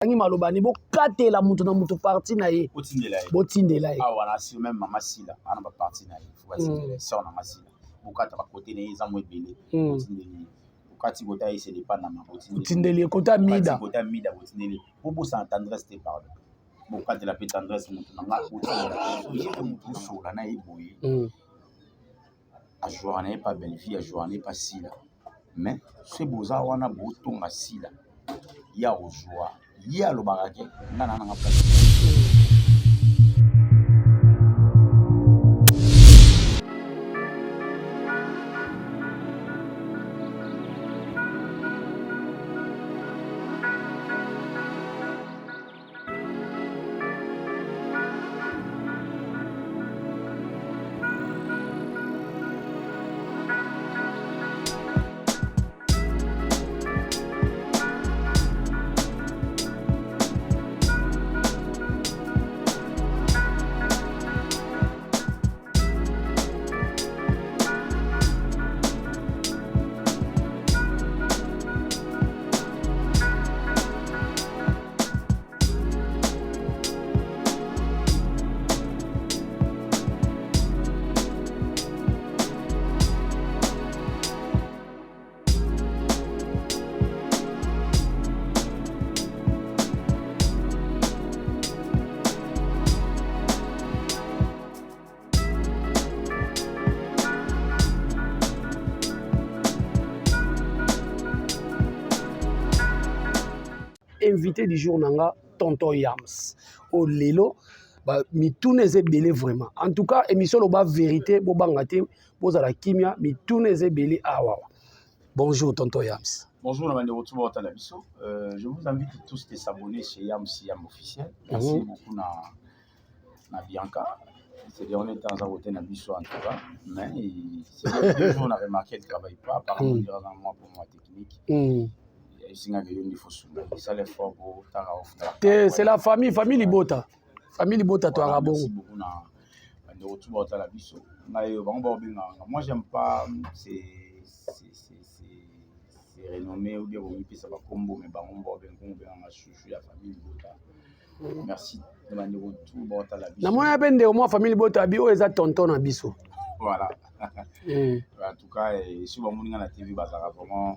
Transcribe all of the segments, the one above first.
Bokangi maloba ni bokatela mutu na mutu parti na ye. Botindela ye. Botindela ye. Awa na sur même mama Sila ana ba parti na ye. Faut batindela ye. Sœur na nga Sila. Bokata ba côté na ye eza mo ebele. Botindeli ye. Bokati kota ye c'est dépend na ma botindeli. Botindeli ye kota Mida. Kota Mida botindeli. Bobosana tendresse te pardon. Bokatela pe tendresse mutu na nga botindela. Ye pe mutu osola na ye boye. Ajouaka na ye pa Bellevue, ajouaka na ye pa Sila. Mais soki boza wana botonga Sila, ye akozwa ye alobaka ke nga na nanga place. Invité du jour na nga tonton Yams oyo lelo ba mituna eza ebele vraiment en tout cas émission loba vérité bobanga te bozala kimia mituna eza ebele awa bonjour tonton Yams. Bonjour na bandeko tout baotala biso. Je vous invite tous de s'abonner chez Yams Yam officiel. Merci beaucoup na Bianca. Ces derniers temps, ça a na biso en tout cas. Mais ces derniers jours, on a remarqué qu'elle ne travaille pas. Apparemment, il y a un mois pour moi technique. Esingaki yo nde fosunga esala effort botanga ofuta te c'est la famille, famille libota, famille libota toyaka bongo. Merci beaucoup na bandeko tout baotala biso. Ngai oyo bango baobengaka, moi j'aime pas c'est renommé ou bien bomipesa bakombo, mais bango baobengaka chouchou ya famille libota. Merci na bandeko tout baotala biso. Namoni mpe ndeko mwa famille libota abi oyo eza tonton na biso. Voilà. En tout cas, soki bamoni nga na TV, bazalaka vraiment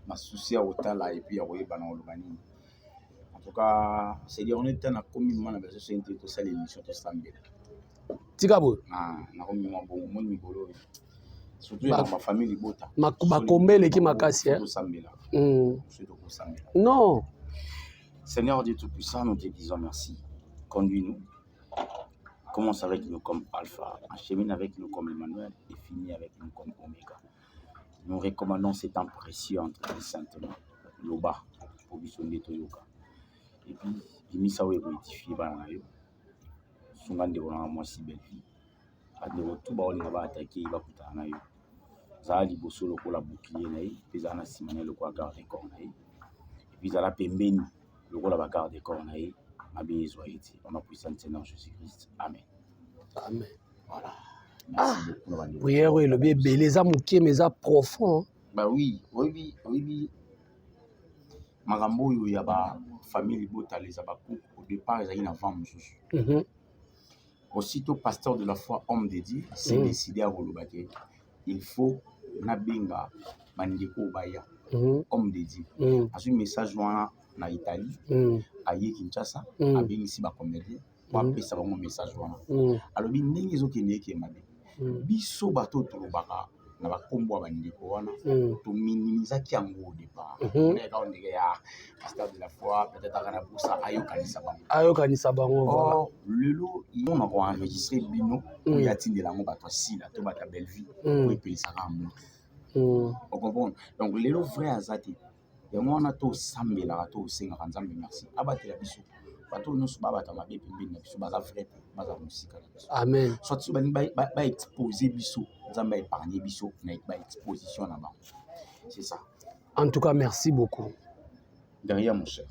na souci ya kotala et puis ya koyeba na koloba nini. En tout cas, ces derniers temps nakomi mwa na besoin soki te tosala émission, tosambela. Tika boye. Nakomi mwa bongo moni mikolo oyo, surtout ya bafamille libota. Bakombe eleki makasi. Tosambela, soki tokosambela. Non. Seigneur Dieu Tout-Puissant, nous te disons merci. Conduis-nous. Commence avec nous comme Alpha, achemine avec nous comme Emmanuel et finis avec nous comme Omega. Nous recommandons ces temps précieux entre tes saintes mains. Loba, po biso nde toyoka. Et puis, bimisa oyo ekoédifie bana na yo. Sunga ndeko na nga mwasi Bellevue. Bandeko tu baolinga baattaquer ye bakutana na yo. Zala liboso lokola bouclier na ye, mpe zala na nsima na ye lokola garde corps na ye. Et puis zala pembeni lokola ba garde corps na ye, mabe ezwa ye te. Au nom puissant du Seigneur Jésus-Christ. Amen. Amen. Voilà. Merci beaucoup na bandeko. Prière oyo elobi ebele, eza moke mais eza profond. Bah oui, oyebi oyebi makambo oyo ya ba famille libota eza bakuku au départ ezalaki na vent mosusu. Aussitôt pasteur de la foi, homme de Dieu, s'est décidé à koloba ke il faut nabenga bandeko baya. Homme de Dieu azwi message wana na Italie, aye Kinshasa, abengisi bacomédien po apesa bango message wana. Alobi ndenge ezokende eke mabe, biso bato tolobaka na bakombo ya bandeko wana, tominimizaki yango au départ. Kaka ndenge ya pasteur de la foi, peut-être aka na posa ayokanisa bango. Ayokanisa bango, voilà. Or lelo mona koenregistre bino oyo atindela yango bato asila to bato ya Bellevue oyo epelisaka moto. Ocomprendre? Donc lelo vrai aza te. Yango wana tosambelaka, tosengaka Nzambe merci abatela biso. Bato nyonso babata mabe pembeni na biso baza vrai te, bazala mosika na biso. Amen. Soit so balingi baexpose biso, Nzambe aépargne biso na baexposition na bango. C'est ça. En tout cas, merci beaucoup. Derrière, mon cher.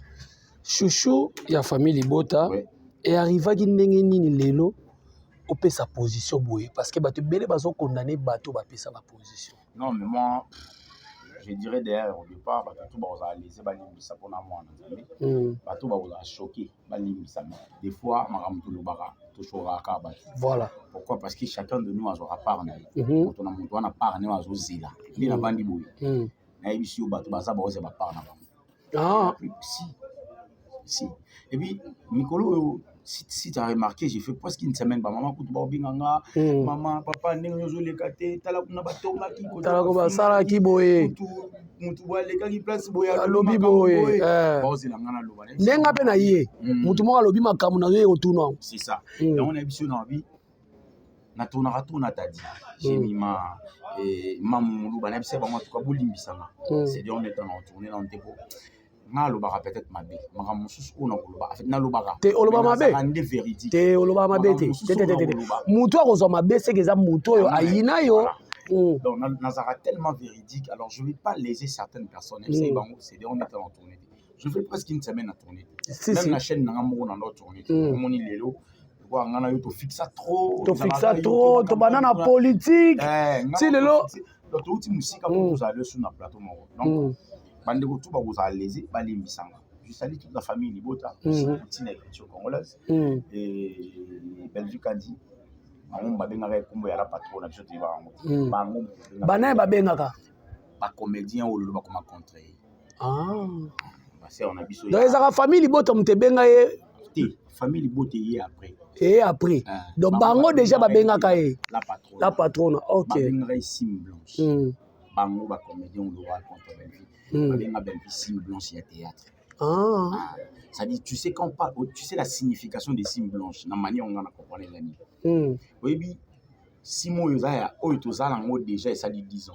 Chouchou ya famille libota. Earrivaki ndenge nini lelo opesa position boye? Parce que bato ebele bazokondane bato bapesa baposition. Non, mais moi, Je dirais d'ailleurs au départ, bato to bakozala lese, balimbisa mpona mwana Nzambe. Bato bakozala choqué, balimbisa. Des fois makambo tolobaka, toshokaka kaka bato. Pourquoi? Parce que chacun de nous azwaka part na ye. Moto na moto wana, part ne azozela nde navandi boye. Nayebisi yo, bato baza baozela bapart na bango. Si si, et puis mikolo oyo, si tu as remarqué, j'ai fait presque une semaine, bamama kutu baobenga nga. Mama, papa, ndenge ozoleka te, tala kuna batongaki. Tala ko basalaki boye. Mutu boye alekaki place boye. Alobi boye. Baozela nga naloba. Ndenge mpe na ye, mutu moko alobi makambo, nazo ye kotuna. C'est ça. Yango nayebi so na babi natonaka to na tadi jemima mamu moluba, nayebisa bango atuka bolimbisanga. C'est dire on est en tourné na te po nga alobaka peut-être mabe, makambo mosusu oyo nakoloba, en fait nalobaka. Te, oloba mabe. Nde véridique. Te, oloba mabe te, te, te, te. Mutu akozwa mabe seke eza mutu oyo ayina yo. Donc nazalaka tellement véridique, alors je vais pas léser certaines personnes. Essaye bango, c'est dire on est en tournée, je fais presque une semaine à tourner. Si, même si. Na chaîne nanga moko nando tourner. Omoni lelo lokola nga na yo tofixa trop. Tofixa trop, tobanda na politique ti lelo. Donc touti mosika mpo tozala lesu na plateau moko. Donc bandeko tu bakozala lese, balimbisanga. Je salue toute la famille libota, ntina écriture congolaise et Bellevue Kandi. Bango babengaka ekombo ya la patron na biso, toyebaka yango te. Bango Banaye babengaka? Bacomédien oyo lelo bakoma contre ye. Basere na biso. Donc ezalaka famille libota moto ebenga ye? Te, famille libota ye après. Eye après. Donc bango déjà babengaka ye? La patronne. La patronne, ok. Babengaka ye cime blanche. Bango bacomédien oyo loba contre Bellevue, babenga Bellevue cime blanche ya théâtre. C'est-à-dire, tu sais, quand on parle, tu sais la signification des cimes blanches, na manière on a comprendre ezali. Oyebi cime oyo eza ya oyo toza nango déjà esali 10 ans.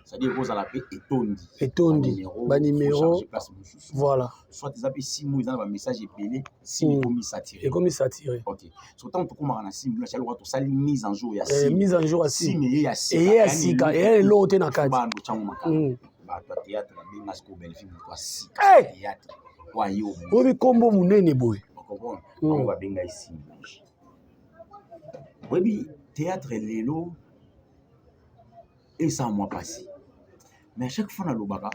C'est-à-dire kozala mpe etondi. Etondi banimero. Place mosusu. Voilà. Soit eza mpe cime oyo eza na bamessage ebele, cime ekomi saturé. Ekomi saturé. Ok, so ntango tokomaka na cime blanche, aloko tosali mise en jour ya cime. Mise en jour ya cime eye ya sika. Eye ya sika, eye eloko te na kati. Bando tyango makala. Bato ya théâtre babenga sikoyo Bellevue moto ya sika théâtre oyo aye. Oyebi nkombo monene boye. Ocomprendre? Bango babenga ye cime blanche. Oyebi théâtre lelo eza mwa mpasi, mais à chaque fois nalobaka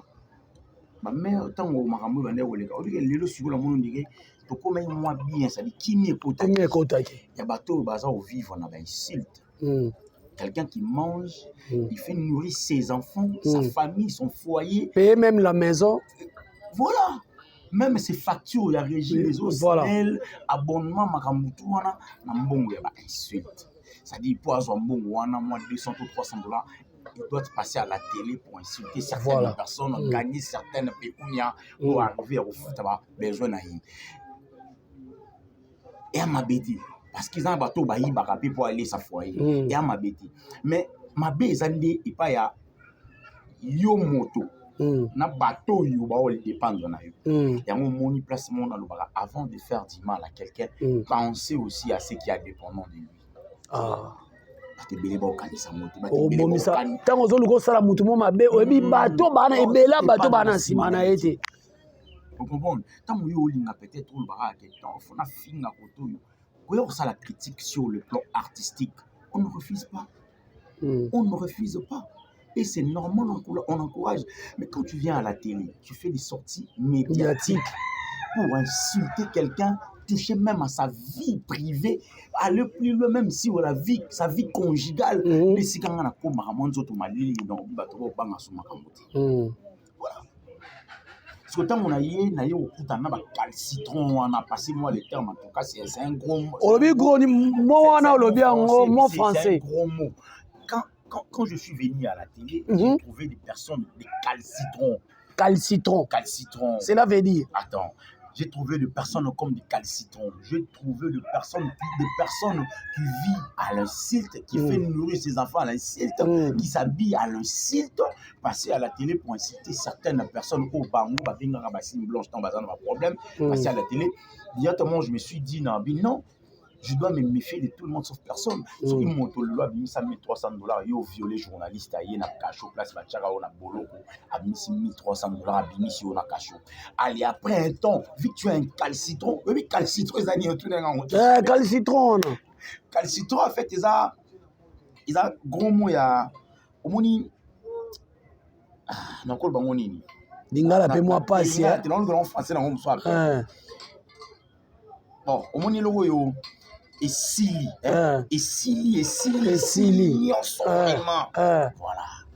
bamare ntango makambo oyo bandeki koleka. Obike lelo sikoyo namoni ondike tokomaki mwa bien, c'est-à-dire kimi ekotaki. Kimi ekotaki. Ya bato oyo baza kovivre na bainsulte. Quelqu'un qui mange, il fait nourrir ses enfants, sa famille, son foyer. Payer même la maison. Voilà, même ses factures ya régie des eaux, abonnement, makambo tu wana na mbongo ya bainsulte. C'est-à-dire po azwa mbongo wana mwa 200 to 300 dollars, il doit passer à la télé pour insulter certaines personnes, gagner certaines pécunia pour arriver à kofuta ba besoin na ye. Eya mabe te, parce que eza na bato oyo bayibaka mpe mpo alesa foyer. Eya mabe te, mais mabe eza nde epai ya yo moto na bato oyo baodépendre na yo. Yango omoni place moko nalobaka: avant de faire du mal à quelqu'un, pensez aussi à ce qui est dépendant de lui. Bato ebele baokanisa ngo te. Obomisa ntango ozoluka osala motu mo mabe, oyebi bato bana ebele, bato bana na nsima na ye te. Ocomprendre? Ntango yo olinga peut-être olobaka ke fo nafinga koto oyo koya kosala critique sur le plan artistique, on ne refuse pas. On ne refuse pas et c'est normal, on encourage. Mais quand tu viens à la télé, tu fais des sorties médiatiques pour insulter quelqu'un, toucher même à sa vie privée, aller plus loin, même si la vie, sa vie conjugale, esika nga nakomaka mwa nzoto malili, donc bato baobanga so makambo te. Voilà. Parce que ntango na ye na ye okutana na bacalcitron wana, passez moi le terme, en tout cas c'est un gros mot. Olobi gros mot wana, olobi yango mot français. C'est un gros mot. Quand je suis venu à la télé, j'ai trouvé des personnes, des calcitrons. Calcitron. Calcitrons. Cela veut dire? Attends. J'ai trouvé des personnes comme des calcitrons. J'ai trouvé des personnes qui vivent à l'insulte, qui fait nourrir ses enfants à l'insulte, qui s'habillent à l'insulte, passer à la télé pour insulter certaines personnes au bango, babengaka bacime blanche, tant baza na ba problème, passer à la télé. Directement, je me suis dit, non, non, je dois me méfier de tout le monde sauf personne. Soki moto lelo abimisa 1300 dollars, yo violé journaliste, aye na cachot, place batiaka yo na boloko, abimisi 1300 dollars, abimisi yo na cachot. Allez, après un temps, vu que tu es un calcitron, oyebi calcitron eza nini? Otuna yango. Calcitron wana? Calcitron, en fait, eza gros mot ya omoni. Nakoloba bango nini? Lingala mpe mwa pasi. Naolobela français nango mosu ape. Bon, omoni eloko oyo esili, esili, esili. Esili. Nyonso vraiment, voilà,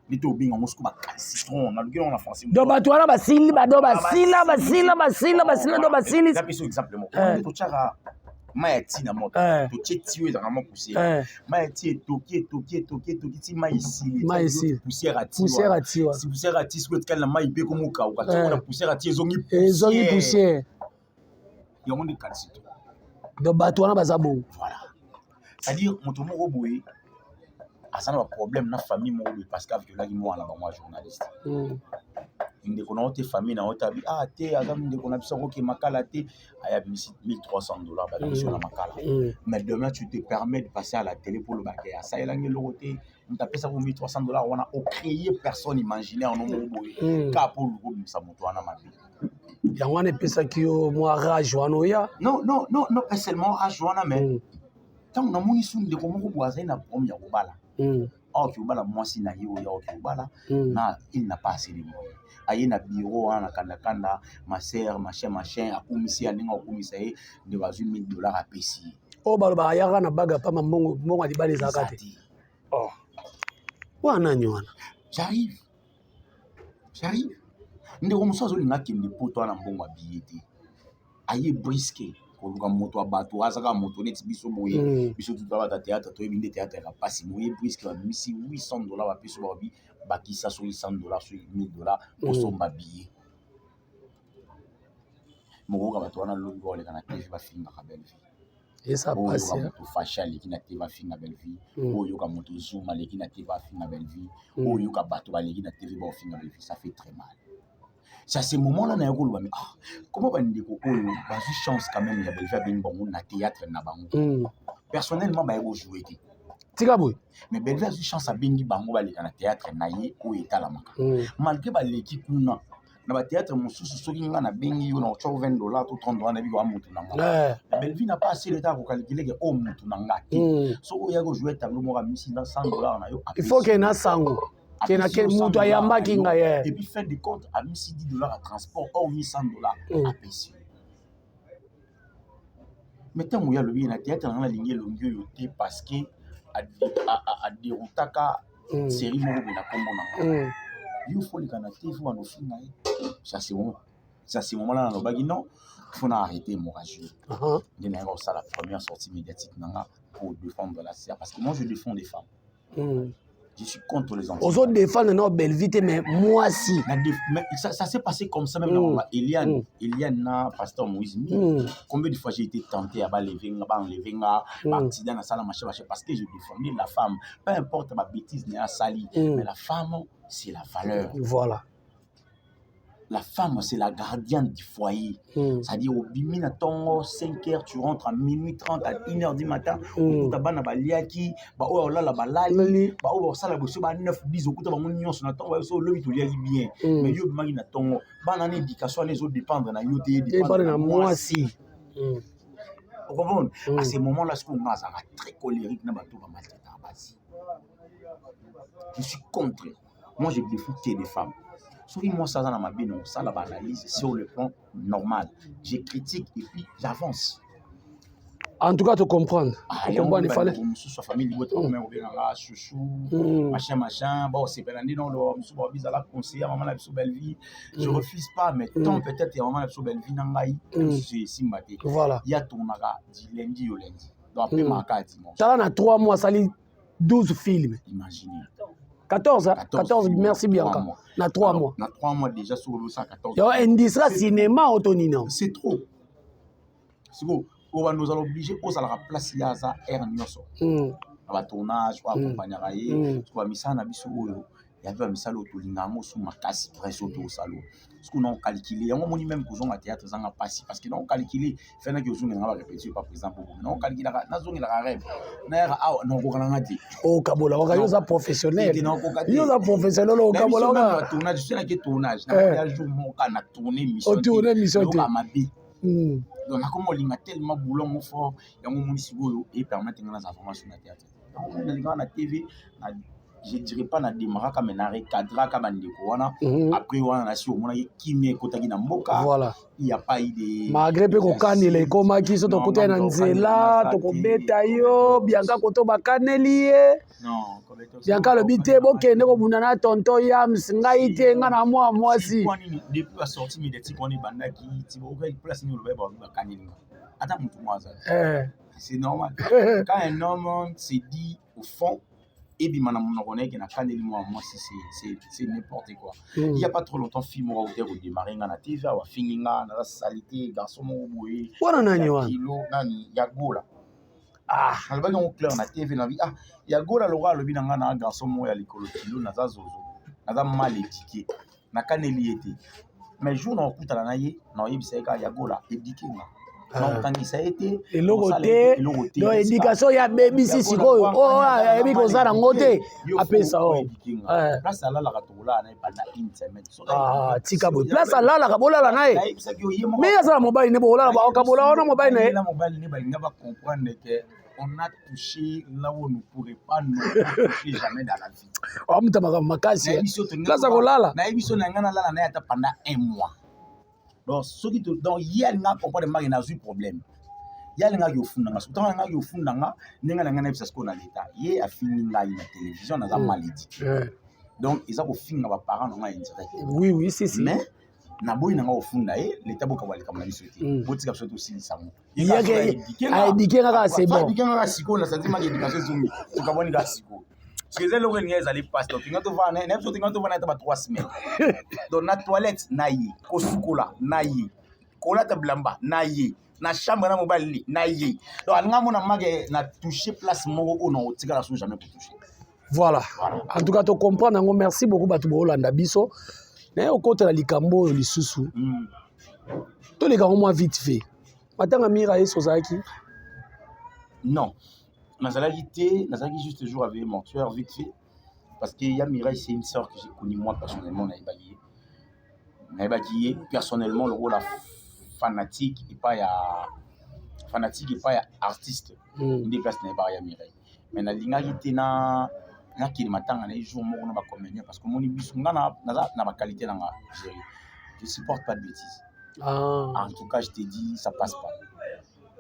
nde tobenga yango siko bacalcitron, naluki yango na français. Donc bato wana basili, bado basila, basila, basila, basila, do basili. Napesi exemple moko. Totiaka mai ya ti na moto, totie ti oyo ezalaka mwa poussière. Mai ya ti etoki, etoki, etoki, etoki ti mai esili. Mai esili. Poussière ati. Poussière ati. Si poussière ati sikoyo etikali na mai mpe komokauka, ti wana poussière ati ezongi. Ezongi poussière. Yango nde calcitron. Donc bato wana baza bongo. Voilà, c'est-à-dire moto moko boye aza na baproblème na famille moko boye parce que aviolaki mwana bango ya journaliste. Ndeko na yo te, famille na yo te, abi ah te, aza ndeko na biso, akoki makala te, ayabimisi 1300 $, babimisi na makala. Mais demain tu te permets de passer à la télé pour lobaka asalelangi eloko te. Moto apesaki 1300 $ wana, ocréer personne imaginaire no moko boye kaka mpo oluka obimisa moto wana mabe. Yango wana epesaki yo mwa rage wana oya? Non, non, non, non, pas seulement rage wana, mais ntango namoni su ndeko moko boye azali na problème ya kobala, aoki kobala mwasi na ye oyo aoki kobala na, il n'a pas assez de moyens. Aye na bureau wana na kandakanda, ma sœur, machin, machin, akumisi ya ndenge akumisa ye. Ndeko azwi 1000 $, apesi ye. Oyo balobaka ayaka na baga pamba, mbongo, mbongo ya libala ezalaka te. Wana nani wana? J'arrive, j'arrive. Ndeko mosusu azolinga akende poto wana, mbongo ya billet te. Aye brusque koluka moto ya bato, aza kaka moto neti biso boye. Biso tuta bata théâtre, toyebi nde théâtre ya pasi boye. Brusque babimisi 800 $, bapesi, babi bakisa soki 100 $, soki 1000 $ kosomba billet. Mokoyoka bato wana lobi baoleka na TV, bafingaka Bellevie. Esa pasi. Oyoka moto Fashi aleki na TV, afinga Bellevie. Oyoka moto Zuma aleki na TV, afinga Bellevie. Oyoka bato baleki na TV, baofinga Bellevie. Ça fait très mal. C'est à ce moment là naya koloba, mais ah, comment bandeko oyo bazwi chance quand même ya Bellevie abengi bango na théâtre na bango? Personnellement, baye kojouer te. Tika boye. Mais Bellevie azwi chance, abengi bango baleka na théâtre na ye oyo etalamaka. Malgré baleki kuna na bathéâtre mosusu, soki nga nabengi yo na otya 20 $ to 30 $, nayebi koya motu na nga. Bellevie n'a pas assez le temps ya kocalculer ke oyo motu na nga te. Soki oyaki kojouer tableau moko, amisi na 100 $ na yo. Il faut ke na sango ke na ke moto ayambaki ngai ye. Et puis fin de compte, amisi 10 $ ya transport, or mi 100 $ apesi yo. Mais ntango oyo alobi na théâtre na nga, nalingi elongi oyo te parce que aderutaka série moko boye na nkombo na nga. Yo foleka na TV wana, ofinga ye. C'est à ce moment là nalobaki non, faut na arrêter hémorragie. Nde nayaka kosala première sortie médiatique na nga pour défendre la sœur, parce que moi je défends les femmes. Je suis contre les enfants. Ozodéfendre na Bellevie te, mais mwasi. Mais ça s'est passé comme ça même na Eliane. Eliane na pasteur Moïse. Combien de fois j'ai été tenté à balever nga, ba enlever nga, ba accident na sala, machin machin, parce que je défendais la femme. Peu importe ma bêtise na sali, mais la femme, c'est la valeur. Voilà. La femme, c'est la gardienne du foyer. C'est-à-dire, obimi na tongo, 5 heures, tu rentres à minuit 30, à 1 heure du matin, okuta bana baliaki, ba oyo olala balali, ba oyo basala boso ba 9 10, okuta bango nyonso na tongo, baso lobi toliaki bien. Mais yo obimaki na tongo, bana na éducation wana ezodépendre na yo te. Dépendre na mwasi. Ocomprendre? À ce moment là, sikoyo nga azalaka très colérique na bato bamaltraitaka basi. Je suis contre. Moi, je défends que des femmes. Soki mwasi aza na mabe, na osala baanalyse sur le plan normal, je critique et puis j'avance. En tout cas, to comprendre. Comprendre, il fallait mosusu ya famille libota bakoma kobenganga chouchou, machin machin. Bon, osepela nde na mosusu babizala conseiller mama na biso Bellevie. Je refuse pas, mais tant peut-être ya mama na biso Bellevie na ngai mosusu esimba te. Voilà. Ya tournaka du lundi au lundi, donc apemaka ya dimanche. Tala, na 3 mois asali 12 films. Imaginez. 14, hein? 14, merci Bianca. Na 3 mois. Na 3 mois déjà sur le 14. Yo industrie cinéma otonino. C'est trop. Siko oyo ozala obligé ozalaka place ya aza aire nyonso na batournage oyo accompagnaka ye. Siko bamisala na biso oyo yavi, bamisala oyo tolinga yango su makasi, presse oyo tosala oyo, siko na ocalculer yango. Omoni, même kozonga théâtre ezanga mpasi, parce que na ocalculer fenaki ozongelanga barépétition pa président Bobo, na ocalculaka nazongelaka rêve nayaka awa, nakoka nanga te. Okabola waka, yo oza professionnel, yo oza professionnel, okabola waka. Tournage soki tournage na jour moko na tourner mission. Otourner mission te. Mabe. Donc nakoma olinga tellement boulot ngo fort. Yango omoni sikoyo epermettre nga naza vraiment sur na théâtre. Yango nalingaka na TV na Je dirais pas na démarraka, mais na recadraka bandeko wana. Après wana, nasi omonaki kimia ekotaki na mboka. Il y a pas eu de Malgré mpe kokanela ekomaki, so tokutani na nzela, tokobeta yo. Bianka koto bakaneli ye. Bianka alobi te, bokende kobunda na tonton Yams, ngai te, ngai na mwa mwasi. Depuis basortie médiatique wana ebandaki ti place nini olobai babi bakaneli nga, ata motu moko aza. C'est normal quand un homme se dit au fond, ebima na monoko na ye ke nakaneli mwa mwasi, c'est n'importe quoi. Il y a pas trop longtemps, fille moko akute kodémarre nga na TV awa, afingi nga naza salité, garçon moko boye. Wana nani wana? Kilo nani ya Gola. Ah, nalobaki yango clair na TV na bi, ah, ya Gola lokola alobi na nga na garçon moko ya likolo kilo, naza zozo, naza mal éduqué, nakaneli ye te. Mais jour na kokutana na ye, na oyebisa ye kaka ya Gola éduqué nga, nakokangisa ye te. Eloko te. Donc éducation ya bebisi sikoyo, oyo ayebi kozala yango te, apesa o place alalaka, tokolala na ye pendant une semaine. Tika boye, place alalaka bolala na ye, mais azala mobali ne, bokolala bakabola wana mobali na ye. Mobali ne balinga bacomprendre que on a touché là où on ne pourrait pas nous toucher jamais dans la vie. Amuta makambo makasi, place akolala. Nayebi so na ngai nalala na ye ata pendant un mois. Donc soki, donc ye alinga comprendre make nazwi problème, ye alingaki ofunda nga. Soki ntango alingaki ofunda nga, ndenge na ngai nayebisa sikoyo na leta, ye afingi ngai na télévision, naza mal éduqué, donc eza kofinga baparent na ngai indirect. oui oui si si Mais naboyi na nga kofunda ye. Leta, bokabola likambo na biso te, botika biso tosilisa ngo. Aéduquer kaka, c'est bon. Aéduquer kaka sikoyo na sentiment que éducation ezongi, tokabwani kaka sikoyo, parce que eza eloko elingi ezali pasi. Donc tinga tovanda na biso, tinga tovanda ata ba 3 semaines. Donc na toilette na ye, kosukola na ye, kolata bilamba na ye, na chambre na mobali na ye. Donc alinga mona make na touche place moko oyo na otikala so jamais kotouche. Voilà, en tout cas tocomprendre yango. Merci beaucoup bato boolanda biso. Naye okotela likambo oyo lisusu, toleka yango mwa vite fait. Matanga Mira Yesu, ozalaki? Non, nazalaki te. Nazalaki juste jour avec mortuaire, vite fait, parce que ya Mireille, c'est une sœur que j'ai connue moi personnellement. Nayebaki ye, nayebaki ye personnellement lokola fanatique, epai ya fanatique, epai ya artiste. Nde place nayebaka ya Mireille. Mais nalingaki te na nakende matanga na ye jour moko na bacomédien, parce que omoni biso, nga naza na baqualité na nga gérer, je supporte pas de bêtises. En tout cas, je te dis, ça passe pas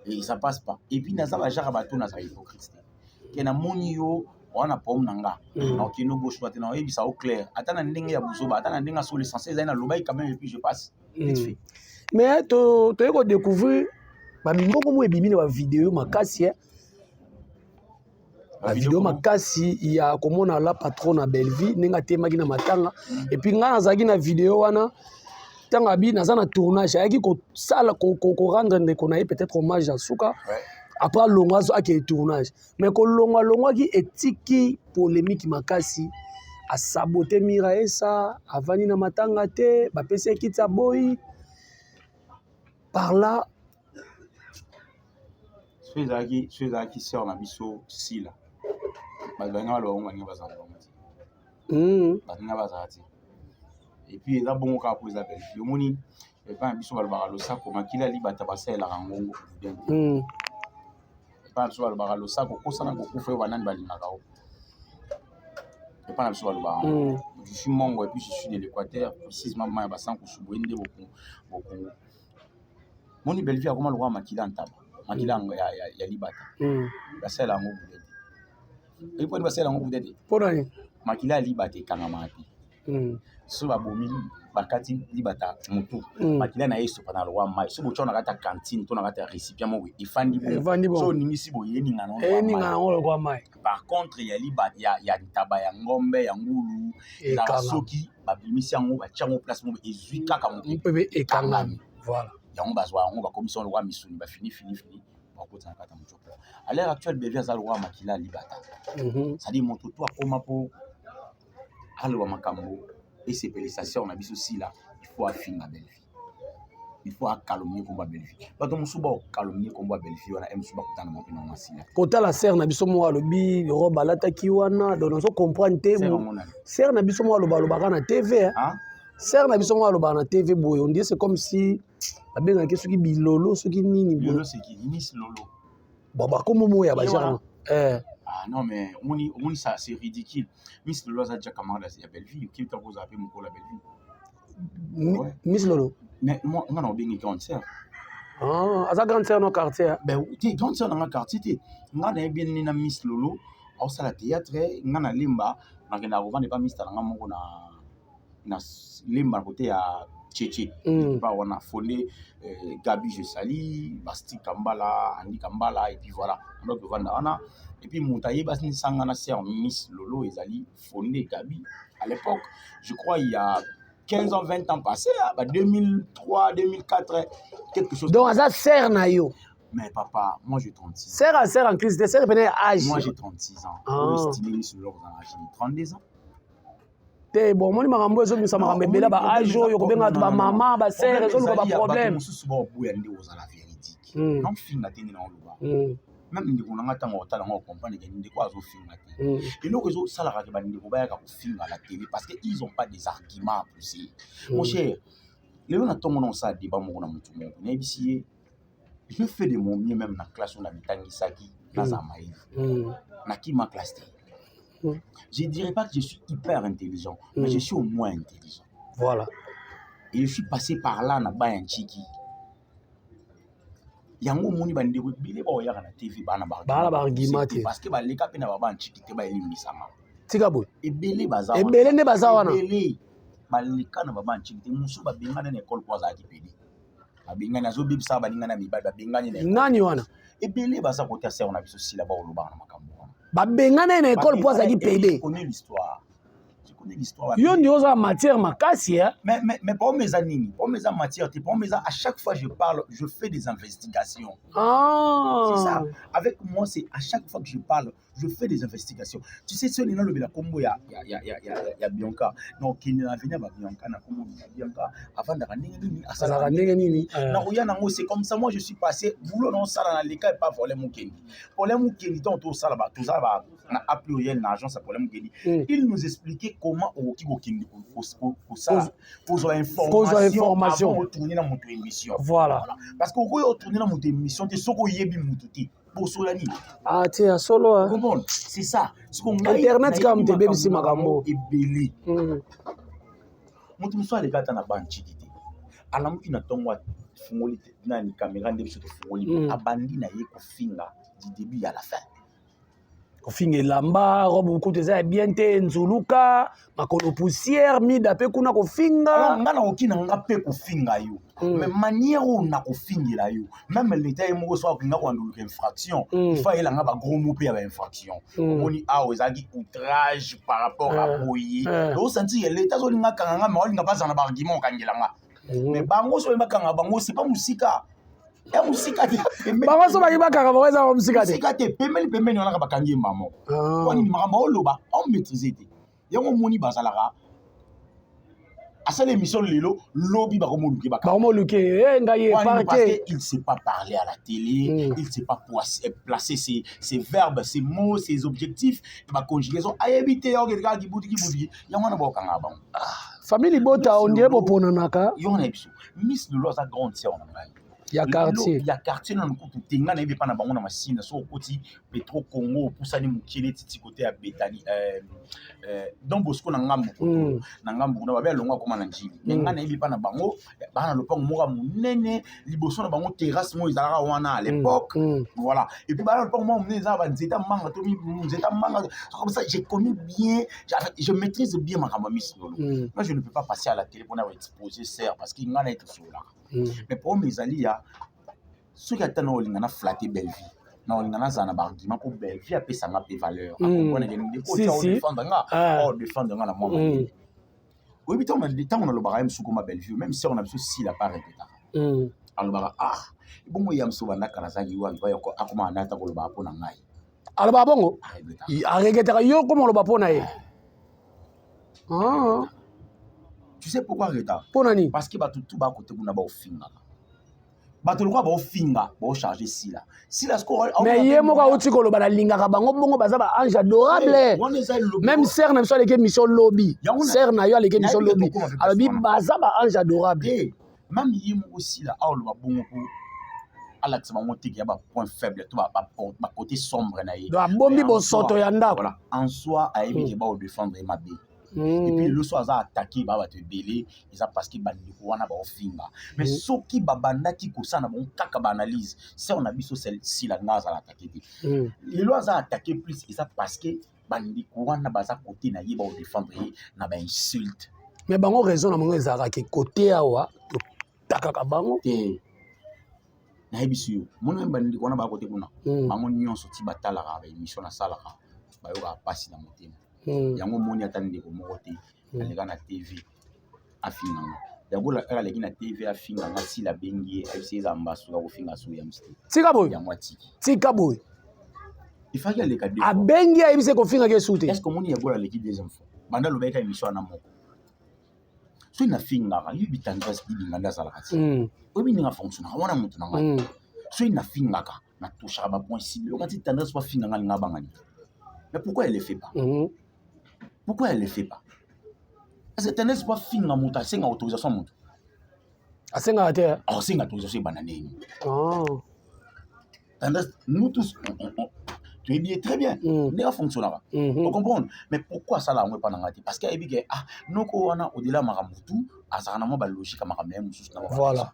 et ça passe pas. Et puis naza bajaka bato, nazala hypocrite te ke namoni yo wana problème na nga, nakokende obosoka te, naoyebisa yo clair, ata na ndenge ya buzoba, ata na ndenge ya so, l'essentiel ezali nalobaki quand même et puis je passe vite fait. Mais toye kodécouvrir bamimbongo mo ebimi na bavideo makasi, bavideo makasi ya komona la patron na Bellevie ndenge atemaki na matanga. Et puis ngai nazalaki na video wana ntango abi naza na tournage, ayaki kosala korendre ndeko na ye peut-être hommage ya suka. Après alongwa, azo akende tournage, mais kolongwa alongwaki, etiki polémique makasi. Asabote Mira Esa, avandi na matanga te, bapesi ye kiti, aboyi. Par là So ezalaki sœur na biso Sila, bato balinga baloba bango, balinga bazala bango te. Balinga bazala te. Et puis eza bongo kaka po eza Bellevue. Omoni, epai na biso balobaka losako, makili alibata basalelaka ngongo bien te. Epai na biso balobaka losako, kosana kokufa oyo banani balingaka o. Epai na biso balobaka yango. Je suis mongo et puis je suis de l'Équateur, précisément ma ya basankusu boye nde bokongo. Moni Bellevue akoma lokola makila ya ntaba, makila ya libata. Basalela yango bude te. Oyebi basalela yango bude te? Mpo nani? Makila ya libata ekangamaka te. So babomi, bakati libata motu, makila na ye esopana lokola mai. So botya na kati ya cantine to na kati ya récipient moko, efandi. Efandi bongo. So oningisi boye, eningana. Eningana yango lokola mai. Par contre ya libata, ya ntaba, ya ngombe, ya ngulu, ezalaka soki babimisi yango, batia yango place moko, ezwi kaka mopepe, ekangami, voilà. Yango bazwa yango, bakomisi yango lokola misuni, bafini fini fini, bakota na kati ya moto. À l'heure actuelle, Bellevue aza lokola makila ya libata, c'est-à-dire moto to akoma mpo aloba makambo esepelisa sœur na biso Sila, il faut afinga Bellevue, il faut acalomnier kombo ya Bellevue. Bato mosusu baocalomnier kombo ya Bellevue wana, mosusu bakutana mpe nango Sila. Kotala sœur na biso moko alobi robe alataki wana, donc nazo comprendre te. Sœur na biso moko aloba, alobaka na TV. Sœur na biso moko alobaka na TV boye, on dirait c'est comme si babengaki soki bilolo, soki nini. Bilolo, c'est qui? Miss Lolo? Bon, bakombo moko ya bagenre. Ah non, mais omoni, omoni, ça c'est ridicule. Miss Lolo aza déjà camarade ya Bellevue. Okebi ntango ozala mpe mokolo ya Bellevue. Ouais. Miss Lolo. Mais moi, nga na obengi grande sœur. Ah, aza grande sœur no quartier, hein? Ben te, grande sœur nanga quartier te. Nga nayebi nini na Miss Lolo aosala théâtre. Nga na Lemba, nakendaka kovanda epa mista nanga moko na Lemba, na kote ya Tchétché. Pa wana fondé Gabi, je sali Basti Kambala, Andi Kambala, et puis voilà, donc kovanda wana. Et puis moto ayeba nisanga na sœur Miss Lolo ezali fondé Gabi à l'époque, je crois il y a 15 ans, 20 ans passé, hein, bah 2003, 2004, quelque chose. Donc aza sœur na yo? Mais papa, moi j'ai 36 ans. Sœur a sœur en Christ te, sœur pene ya âge. Moi j'ai 36 ans. Ah. Oyo estimé Miss Lolo kozala âge 32 ans. Te, bon, omoni makambo ezobimisa makambo ebele, baâge oyo kobenga bato bamama, basœur, ezoluka baproblème. Mosusu baoboya nde ozala véridique. Naofinga te, nde naoloba. Même ndeko na nga, ntango otala ngo, ocomprendre ke ndeko azofinga te. Eloko ezosalaka ke bandeko bayaka kofinga na télé, parce que ils ont pas des arguments à pousser. Mon cher, lelo na ntongo na osala débat moko na motu moko, nayebisi ye: je fais de mon mieux, même na classe oyo na mitangisaki, naza mayele. Nakima classe te. Je dirais pas que je suis hyper intelligent, mais je suis au moins intelligent. Et je suis passé par là na baya ntiki yango. Omoni bandeko ebele baoyaka na TV, bana Bana baargument te. Parce que baleka mpe na baba ntiki te, baelimbisanga. Tika boye. Ebele baza. Ebele nde baza wana. Ebele baleka na baba ntiki te. Mosusu babengani na ekole po azalaki pede, babengani, azobebisaka baninga na mibali, babengani na ekole. Nani wana? Ebele baza kote ya sœur na biso Sila, baolobaka na makambo wana. Babengana ye na ekole mpo azalaki Je pede? connais l'histoire, je connais l'histoire. Yo ndi oza matière makasi, eh? Mais problème eza nini? Problème eza matière te. Problème eza, à chaque fois je parle, je fais des investigations. Ah. C'est ça. Avec moi, c'est à chaque fois que je parle, je fais des investigations. Tu sais, soki nalobela kombo ya Bianca, nakokende na avenir ba Bianca, na kombo ya Bianca, avandaka ndenge nini? Azalaka ndenge nini? Nakoya nango. C'est comme ça, moi je suis passé boulot naosala na leka epa Paulin Mokendi. Paulin Mokendi, ntango tosala, tozala na A pluriel na agence ya Paulin Mokendi, il nous expliquait comment okoki kokende kosala, kozwa Kozwa information. avant otourne na moto émission. Parce que okoki otourne na moto émission te soki oyebi motu te. Bosola nini? Ah te, ya solo, ah. Comprendre, c'est ça. Siko ngai Internet kaka moto nayebi ebebisi makambo. Ebele. Moto mosusu aleka ata na banchiki te, alamuki na ntongo, afungoli nani caméra, nde biso tofungoli, abandi na ye kofinga du début à la fin. Kofinga elamba, robe kutu eza ya bien te, nzuluka makolo, poussière, mida mpe kuna kofinga. Alors nga nakoki na nga mpe kofinga yo, mais manière oyo nakofingela yo, même leta ye moko so akokinga koandoluka infraction, il faut ayelanga bagros mots mpe ya bainfraction. Omoni awa ezalaki outrage par rapport à boye. Osentir leta azolinga kanga nga, mais olinga bazala na baargument okangela nga. Mais bango so bakanga bango, c'est pas mosika ya mosika te. Bango so baki bakanga bango, eza mosika te. Mosika te, pembeni pembeni wanaka bakangi ye mamo. Ah. Mpo nini? Makambo aoloba aomaîtrise te. Yango omoni bazalaka, asala émission lelo, lobi bakomoluke bakanga. Bakomoluke eh, ngai ye Parce parquet. qu'il ne sait pas parler à la télé, il ne sait pas placer ses verbes, ses mots, ses objectifs, ma conjugaison. Ayebi te, okende kaka kibuti kibuti. Yango wana bakokanga bango. Famille libota, on dirait boponanaka. Yo wana biso. Miss Lolo aza grande sœur na ngai. Ya quartier. Ya quartier nanu kutu te. Ngai nayebi epa na bango na Masina. So okoti Petro Congo, opusani mokie neti ti kote ya Betani, Don Bosco na ngambo, na ngambo kuna babe alongo akoma na Njili. Me ngai nayebi epa na bango, baa na lopango moko ya monene liboso na bango, terrasse moko ezalaka wana à l'époque. Voilà, et puis baa na lopango moko monene, eza na banzete ya manga to nzete ya manga. Comme ça j'ai connu bien, je maîtrise bien makambo ya Miss Lolo. Moi je ne peux pas passer à la télé mpona exposer sœur, parce que ngai naye tosololaka. Mais problème ezali ya soki ata na olinga na flatter Bellevie, na olinga nazala na baargument mpo Bellevie apesanga mpe valeur. Acomprendre ke ndeko Si, tia si. odéfendre nga, Ah. odéfendre nga na mwa mayele. Oyebi, ntango nalobaka ye mosuku ma Bellevie, même sœur na biso Sila pa répétaka, alobaka: "Ah bongo ya mosu, bandaka nazalaki wapi?" Akoma anda ata kolobaka mpo na ngai. Alobaka bongo? Arépétaka. Aregretaka yo koma oloba mpo na ye. Ah. Tu sais pourquoi arrêta? Mpo na nini? Parce que bato tu bakote kuna baofingaka bato lokola baofinga, baocharge Sila. Sila sikoyo Mais ye moko auti koloba: "Nalingaka bango bongo, baza baange adorable." Wana eza elobi. Même sœur na biso aleki émission lobi. Sœur na yo aleki émission Nayebi lobi, tokoma mpe alobi place wana. baza baange adorable. Te, même ye moko Sila aoloba bongo mpo Alakisa bango te ya bapoint faible to bacoté sombre na ye. Donc abombi bosoto ya ndako. Voilà, en soi ayebi ke baodéfendre ye mabe. Et puis lelo so aza attaqué, ba bato ebele, eza parce que bandeko wana baofinga. Mais soki babandaki kosala na bango kaka baanalyse, sœur na biso Sila nga azala attaqué te. Lelo aza attaqué plus, eza parce que bandeko wana baza côté na ye, baodéfendre ye na bainsulte. Mais bango, raison na bango ezalaka ke côté awa totakaka bango. Te, nayebisi yo, moni bandeko wana baya côté kuna, bango nyonso ti batalaka baémission nasalaka, bayokaka mpasi na motema. Yango moni, ata ndeko moko te aleka na TV afinganga. Yango kaka aleki na TV afinganga, Sila abengi ye, ayebisi eza mbasu ya kofinga so ya msi. Tika boye. Yango atiki. Tika boye. Ifaki aleka. Abengi, ayebisi kofingaka esu te. Est ce que omoni yango aleki deuxième fois? Banda alobaki émission wana moko, soki nafingaka, yebi Tendresse Dibinga nde azalaka ti, oyebi ndenge afonctionnaka wana, moto na ngai. Soki nafingaka, natouchaka bapoint cible. Okati Tendresse bafinganga, alinga abangani. Mais pourquoi elle le fait pas? Pourquoi elle le fait pas? Parce que Tendresse bafinga moto, asenga autorisation moto. Asengaka te. Asenga autorisation ebanda ndenge? Tendresse, nous tous toyebi ye très bien ndenge afonctionnaka, ocomprendre. Mais pourquoi asala yango epa na ngai te? Parce que ayebi ke, ah, noko wana, au-delà makambo tu, azalaka na mwa balogique ya makambo na ye mosusu na.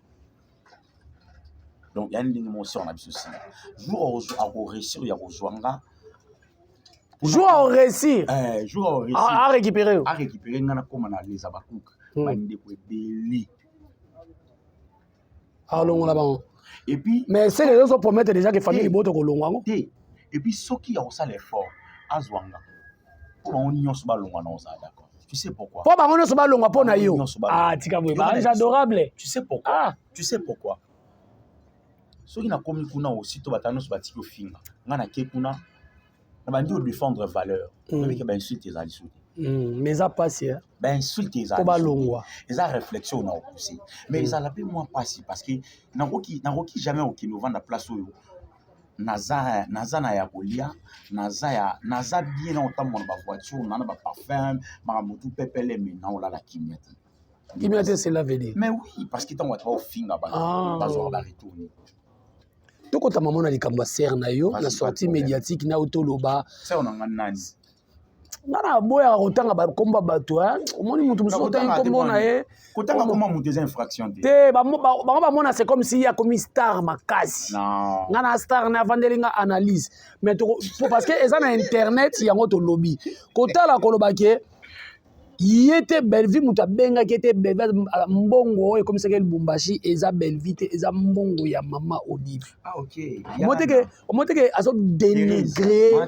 Donc ya ndenge moko, sœur na biso Sila, jour akoréussir ya kozwa nga. Jour akoréussir. Jour akoréussir. Arécupérer yo. Arécupérer nga, nakóma na leza bakuka, bandeko ebele. Alongola bango. Et puis Mais c'est les autres promettent déjà que famille liboto kolongwa yango. Te, et puis soki ya kosala effort, azwa nga mpo bango nyonso balongwa na ozala d'accord. Tu sais pourquoi? Mpo bango nyonso balongwa mpo na yo. Ah, tika boye, baange adorable. Tu sais pourquoi? Ah. Tu sais pourquoi? Soki nakomi kuna aussi, to bato nyonso batiki ofinga nga, nake kuna, na bandi odéfendre valeur, oyebike bainsulte ezali so te. Mais eza mpasi. Bainsulte ezali. Mpo balongwa. Eza réflexion na opousse, mais ezala mpe mwa mpasi, parce que nakoki jamais okende ovanda place oyo naza na ya kolia, naza bien, na kotambola na bavoiture, na baparfum, makambo tu pepele, mais na olala kimia te. Kimia te, cela veut dire? Mais oui, parce que ntango bato baofinga, bato bazwaka baretour. Tokota mama na likambo ya sœur na yo na sortie médiatique na yo, toloba. Sœur na nga nani? Nga na boyaka kotanga bakombo bato. Omoni, moto mosusu otangi nkombo na ye. Kotanga kombo moto eza infraction te. Te, bango bamona, c'est comme si ye akomi star makasi. Nga na star na avandeli nga analyse, mais parce que eza na internet, yango tolobi. Kotala, koloba ke ye te, Bellevie moto abengaki ye te. Bellevie, mbongo oyo ekomisaki Lubumbashi eza Bellevie te, eza mbongo ya mama Olive. Ah, okay. Omoteke azodénigre,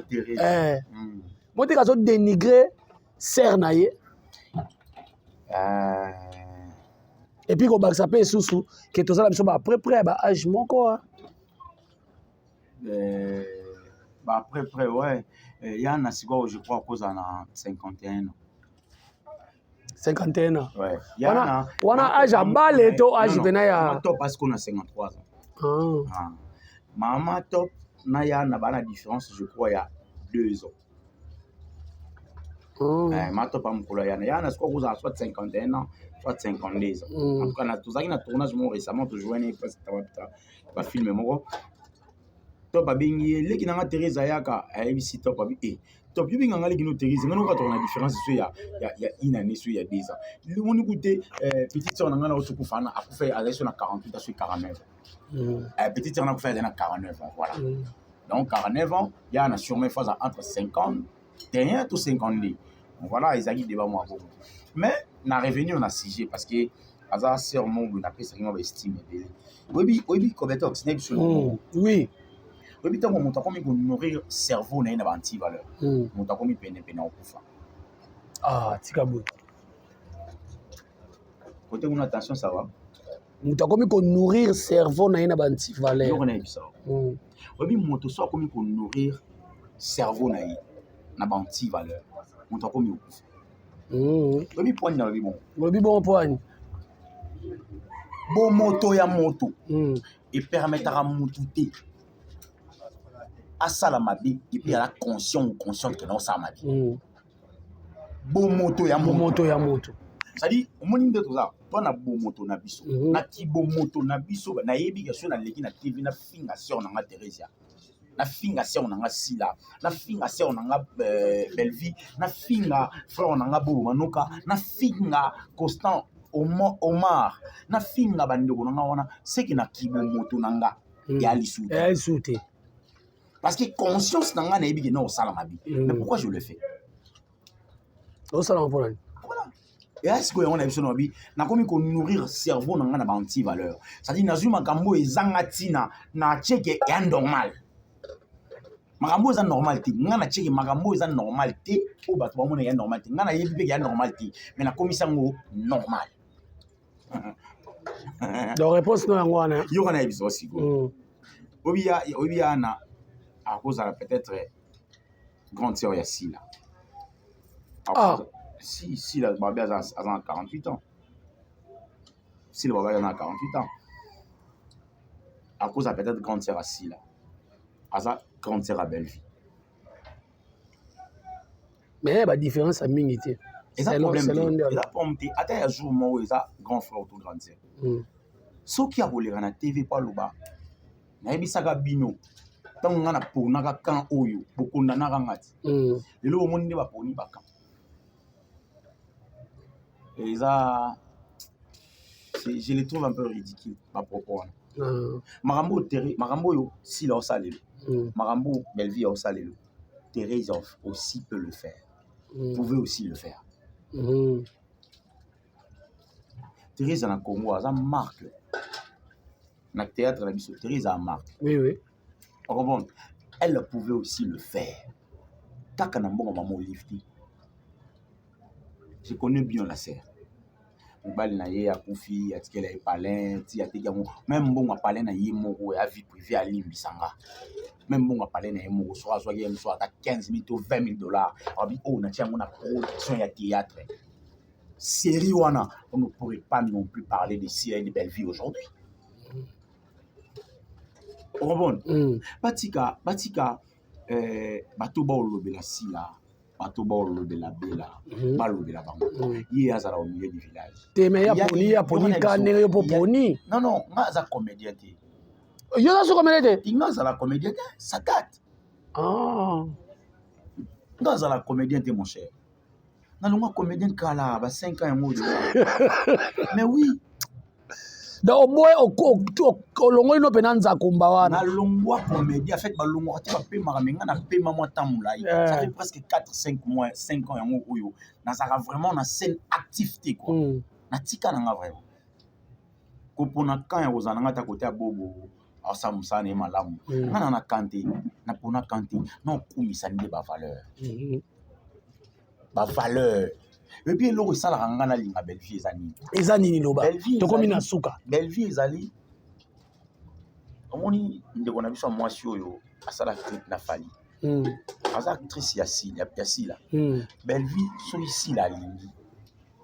moteke azodénigre sœur na ye. Et puis kobakisa mpe lisusu ke tozala biso baprès près ya baage moko. Baprès près, ouais. Ya na sikoyo, je crois kozala na 51 ans. 51 ans? Ouais. Wana, wana age abale to age pena ya? Top parce qu'on a 53 ans. Ah. Ah. Mama Top na ya na bana différence, je crois, ya 2 ans. Eh, ma Top amokolo ya na sikoyo kozala soit 51 ans, soit 52 ans. En tout cas, tozalaki na tournage moko récemment, tojoine bafilm moko. Top abengi ye leki nanga Therese, ayaka, ayebisi Top, abi e Top, yo benganga leki no Therese, nga noka toka na différence so ya une année, so ya 2 ans. Limoni kute, petite sœur na nga na otokufa na akufa, azali so na 48, so 49 ans. Petite sœur na akufa, azali na 49 ans, voilà. Donc 49 ans, ya na sûrement phase entre 51 to 52. Voilà, ezalaki débat moko bongo. Mais na revenir na sujet, parce que aza sœur moko boye napesaki mwa baestime ebele. Oyebi Cobetox na biso. Oui. Oyebi, ntango moto akomi konourrir cerveau na ye na baantivaleur, moto akomi penepene akokufa. Ah, tika boye. Kote kuna, attention, ça va. Moto akomi konourrir cerveau na ye na baantivaleur. Eloko nayebisa, oyebi, moto so akomi konourrir cerveau na ye na baantivaleur, moto akomi kokufa. Oyebi poani nalobi bongo? Olobi bongo poani? Bomoto ya moto epermetaka motu te asala mabe et puis aza conscient ou consciente ke na osala mabe. Bomoto ya moto. Bomoto ya moto. C'est-à-dire, omoni nde toza To na bomoto na biso, na kibomoto na biso, nayebi ke so naleki na TV, nafinga sœur na nga Theresia, nafinga sœur na nga Sila, nafinga sœur na nga Bellevie, nafinga frère na nga Bobo Manoka, nafinga Constant Omar, nafinga bandeko na nga wana, seke na kibomoto na nga ya lisusu te. Ya lisusu te. Parce que conscience na nga nayebi ke na osala mabe. Mais pourquoi je le fais? Osalama mpona nini? Voilà. Eya sikoyo yango na biso na babi, nakomi konourrir cerveau na nga na baanti-valeur, c'est-à-dire nazwi makambo oyo ezanga ntina, na tieke eya normal. Makambo oyo eza normal te, nga na tieke makambo oyo eza normal te, oyo bato bamona eya normal te, nga nayebi mpe eya normal te, mais nakomisi yango normal. Donc réponse no yango wana. Yoka, na yebiso sikoyo. Oyebi ya na akozala peut-être grande sœur ya Sila. Ah. Si Sila babi aza na 48 ans, Sila babi aza na 48 ans, akozala peut-être grande sœur ya Sila, aza grande sœur ya Bellevie. Mais badifférence ya mingi te. Eza problème te, eza problème te. Ata ya jour moko, eza grand frère to grande sœur. Soki akoleka na TV mpo aloba, nayebisaka bino ntango nga naponaka camp oyo, bokondanaka nga ti lelo. Omoni nde baponi bacamp, eza, je le trouve un peu ridicule, bapropos wana. Makambo oyo tere, makambo oyo Sila osala lelo, makambo oyo Bellevie osala lelo, Thérèse aussi peut le faire, pouvait aussi le faire. Thérèse na Congo aza marque na théâtre na biso. Thérèse a marque. Comprendre, elle pouvait aussi le faire kaka na mbongo mama Olive te. Je connais bien la sœur. Mobali na ye akufi, atikela ye palin ti ateki yango. Même mbongo ya palin na ye moko ya vie privée, alimbisanga, même mbongo ya palin na ye moko, soki azwaki ye moso ata 15 000 to 20 000 $, abi oyo natia yango na production ya théâtre, série wana, on ne pourrait pas non plus parler de Sila et de Bellevie aujourd'hui. Okomona, batika, batika bato baolobela Sila, bato baolobela Bela, balobela bango. Ye azala au milieu du village. Te, mais ya poni, ya poni ka ndenge yo mpo poni. Non, nga aza comédien te. Yo oza so comédien te? Nga azala comédien te, ça date. Ah. Nga azala comédien te, mon cher. Nalongwa comédien kala, ba 5 ans yango. Mais oui. Donc oboye, olongoli no mpena nzakumba wana. Nalongwa comédie. En fait, balongwaka te, bapemaka. Me nga napema mwa temps molai. Ça fait presque 4, 5 mois, 5 ans yango oyo nazalaka vraiment na scène actif te, quoi. Natika na nga vraiment kopona camp ya kozala na nga ta kote ya Bobo, asala mosala na ye malamu. Nga na camp te, napona camp te, na okumisa nde bavaleur, bavaleur. Et puis eloko esalaka nga nalinga Bellevie eza nini? Eza nini? Loba, tokomi na suka. Bellevie ezali, omoni ndeko na biso ya mwasi oyo asala clip na Fally, aza actrice ya Sila, ya Sila. Bellevie, soki Sila alingi,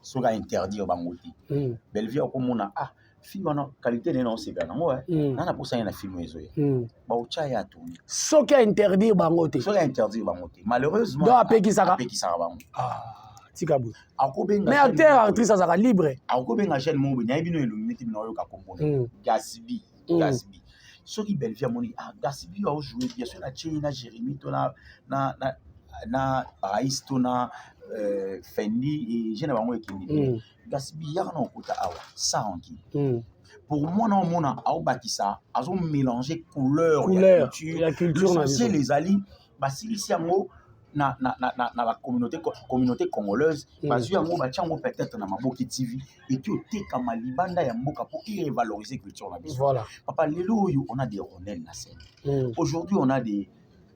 soki ainterdire bango te, Bellevie akomona: ah, film wana, qualité nene, naosepela nango, na naposa ye na film ezoya, baotya ye atourne. Soki ainterdire bango te? Soki ainterdire bango te, malheureusement. Donc apekisaka? Apekisaka bango. Ah, tika boye. Akobenga. Mais acteur, actrice azalaka libre. Akobenga jeune moko boye, nayebi no elongi neti bino, oyoka kombo Gasbi. Gasbi, soki Bellevie amoni: ah, Gasbi aojoue bien, soki natie ye na Jérémie to na Raïs to na Fendi, jeune na bango ekende bien. Gasbi, yaka na okota awa sans rancune. Pour moi, na omona aobakisa, azomélange couleur, couleur ya culture. Ya culture na biso. L'essentiel ezali basilisi yango na bacommunauté congolaise. Bazwi yango, batia yango peut-être na Maboki TV, eki otekama libanda ya mboka mpo erevaloriser culture na biso. Papa, lelo oyo on a des Ronel na scène. Aujourd'hui on a des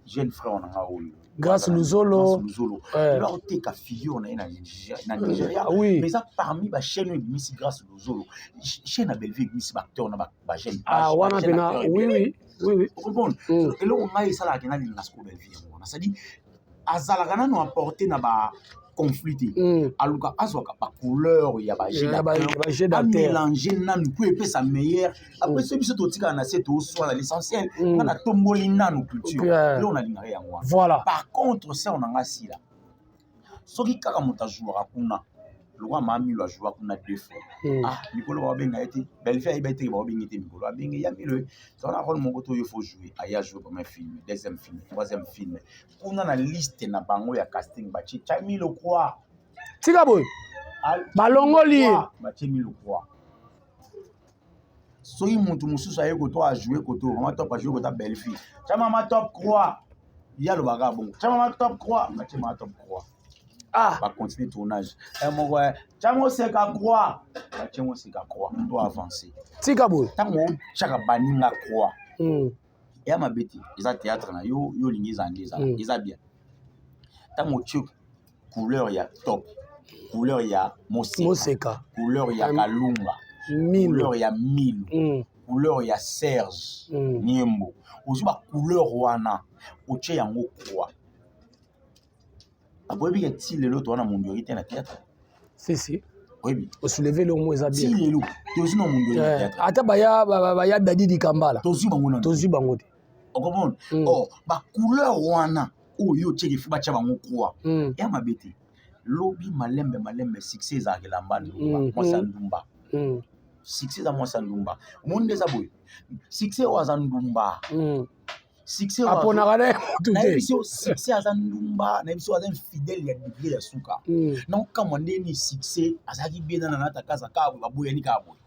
jeunes frères na nga oyo. Grâce Luzolo. Grâce Luzolo. Lelo aoteka figure na ye na Nigeria. Mais eza parmi bachaîne oyo ebimisi Grâce Luzolo. Chaîne ya Bellevue ebimisi baacteur na bajeune. Ah, wana mpena, oui. Ocomprendre? Eloko ngai esalaka nalinga sikoyo Bellevue yango wana, c'est-à-dire azalaka nano apporte na baconflit te. Aluka azwaka bacouleur ya Ya bajeu d'acteur. Amélange nanu po epesa meilleur. Après, so biso totikala na se, toswala l'essentiel. Nga natomboli nanu culture. Eloko nalingaka yango wana. Par contre, sœur na nga Sila, soki kaka moto azwaka kuna Lokwa maa Milo ajoua kuna deux fois. Ah, mikolo baobenga ye te. Bellevue ayeba te baobengi te, mikolo abenge ya Milo, toza na rôle moko to yo faut jouer. Aya jouer premier film, deuxième film, troisième film. Kuna na liste na bango ya casting batie tia Milo croix. Tika boye, balongoli ye. Batie Milo croix. Soki mutu mosusu aye koto ajoue koto, Mama Top ajoue kota Bellevue, tia Mama Top croix. Ye alobaka bongo, tia Mama Top croix, batie Mama Top croix. Ah, bacontinue tournage moko, tia Moseka croix, batie Moseka croix to avance. Tika boye. Ntango otiaka baninga croix, eya mabe te, eza théâtre na yo, yo olingi ezala nde ezala. Eza bien ntango otie couleur ya Top, couleur ya Moseka, Moseka, couleur ya Kalunga, Milo, couleur ya Milo, couleur ya Serge Niembo. Ozwi bacouleur wana, otie yango croix. Akoyebi ke ti lelo toza na mondori te na théâtre. Si si. Oyebi. Osoulever eloko moko eza ti bien. Lelo tozwi na mondori na théâtre. Ata baya Dadi Kambala. Tozwi bango nano. Tozwi bango te. Okomona or bacouleur wana oyo otieki, faut batya bango croix. Ya mabe te. Lobi malembe malembe, succès ezalaka elamba ndumba, mwasi ya ndumba. Succès eza mwasi ya ndumba. Omoni nde eza boye, succès oyo aza ndumba. Succès oyo Aponaka na ye motu te. Nayebi so succès aza ndumba, nayebi so aza infidèle ya degré ya suka. Naokamwa ndeni succès azalaki bien na Nata Kaza, kaka boye baboyani kaka boye.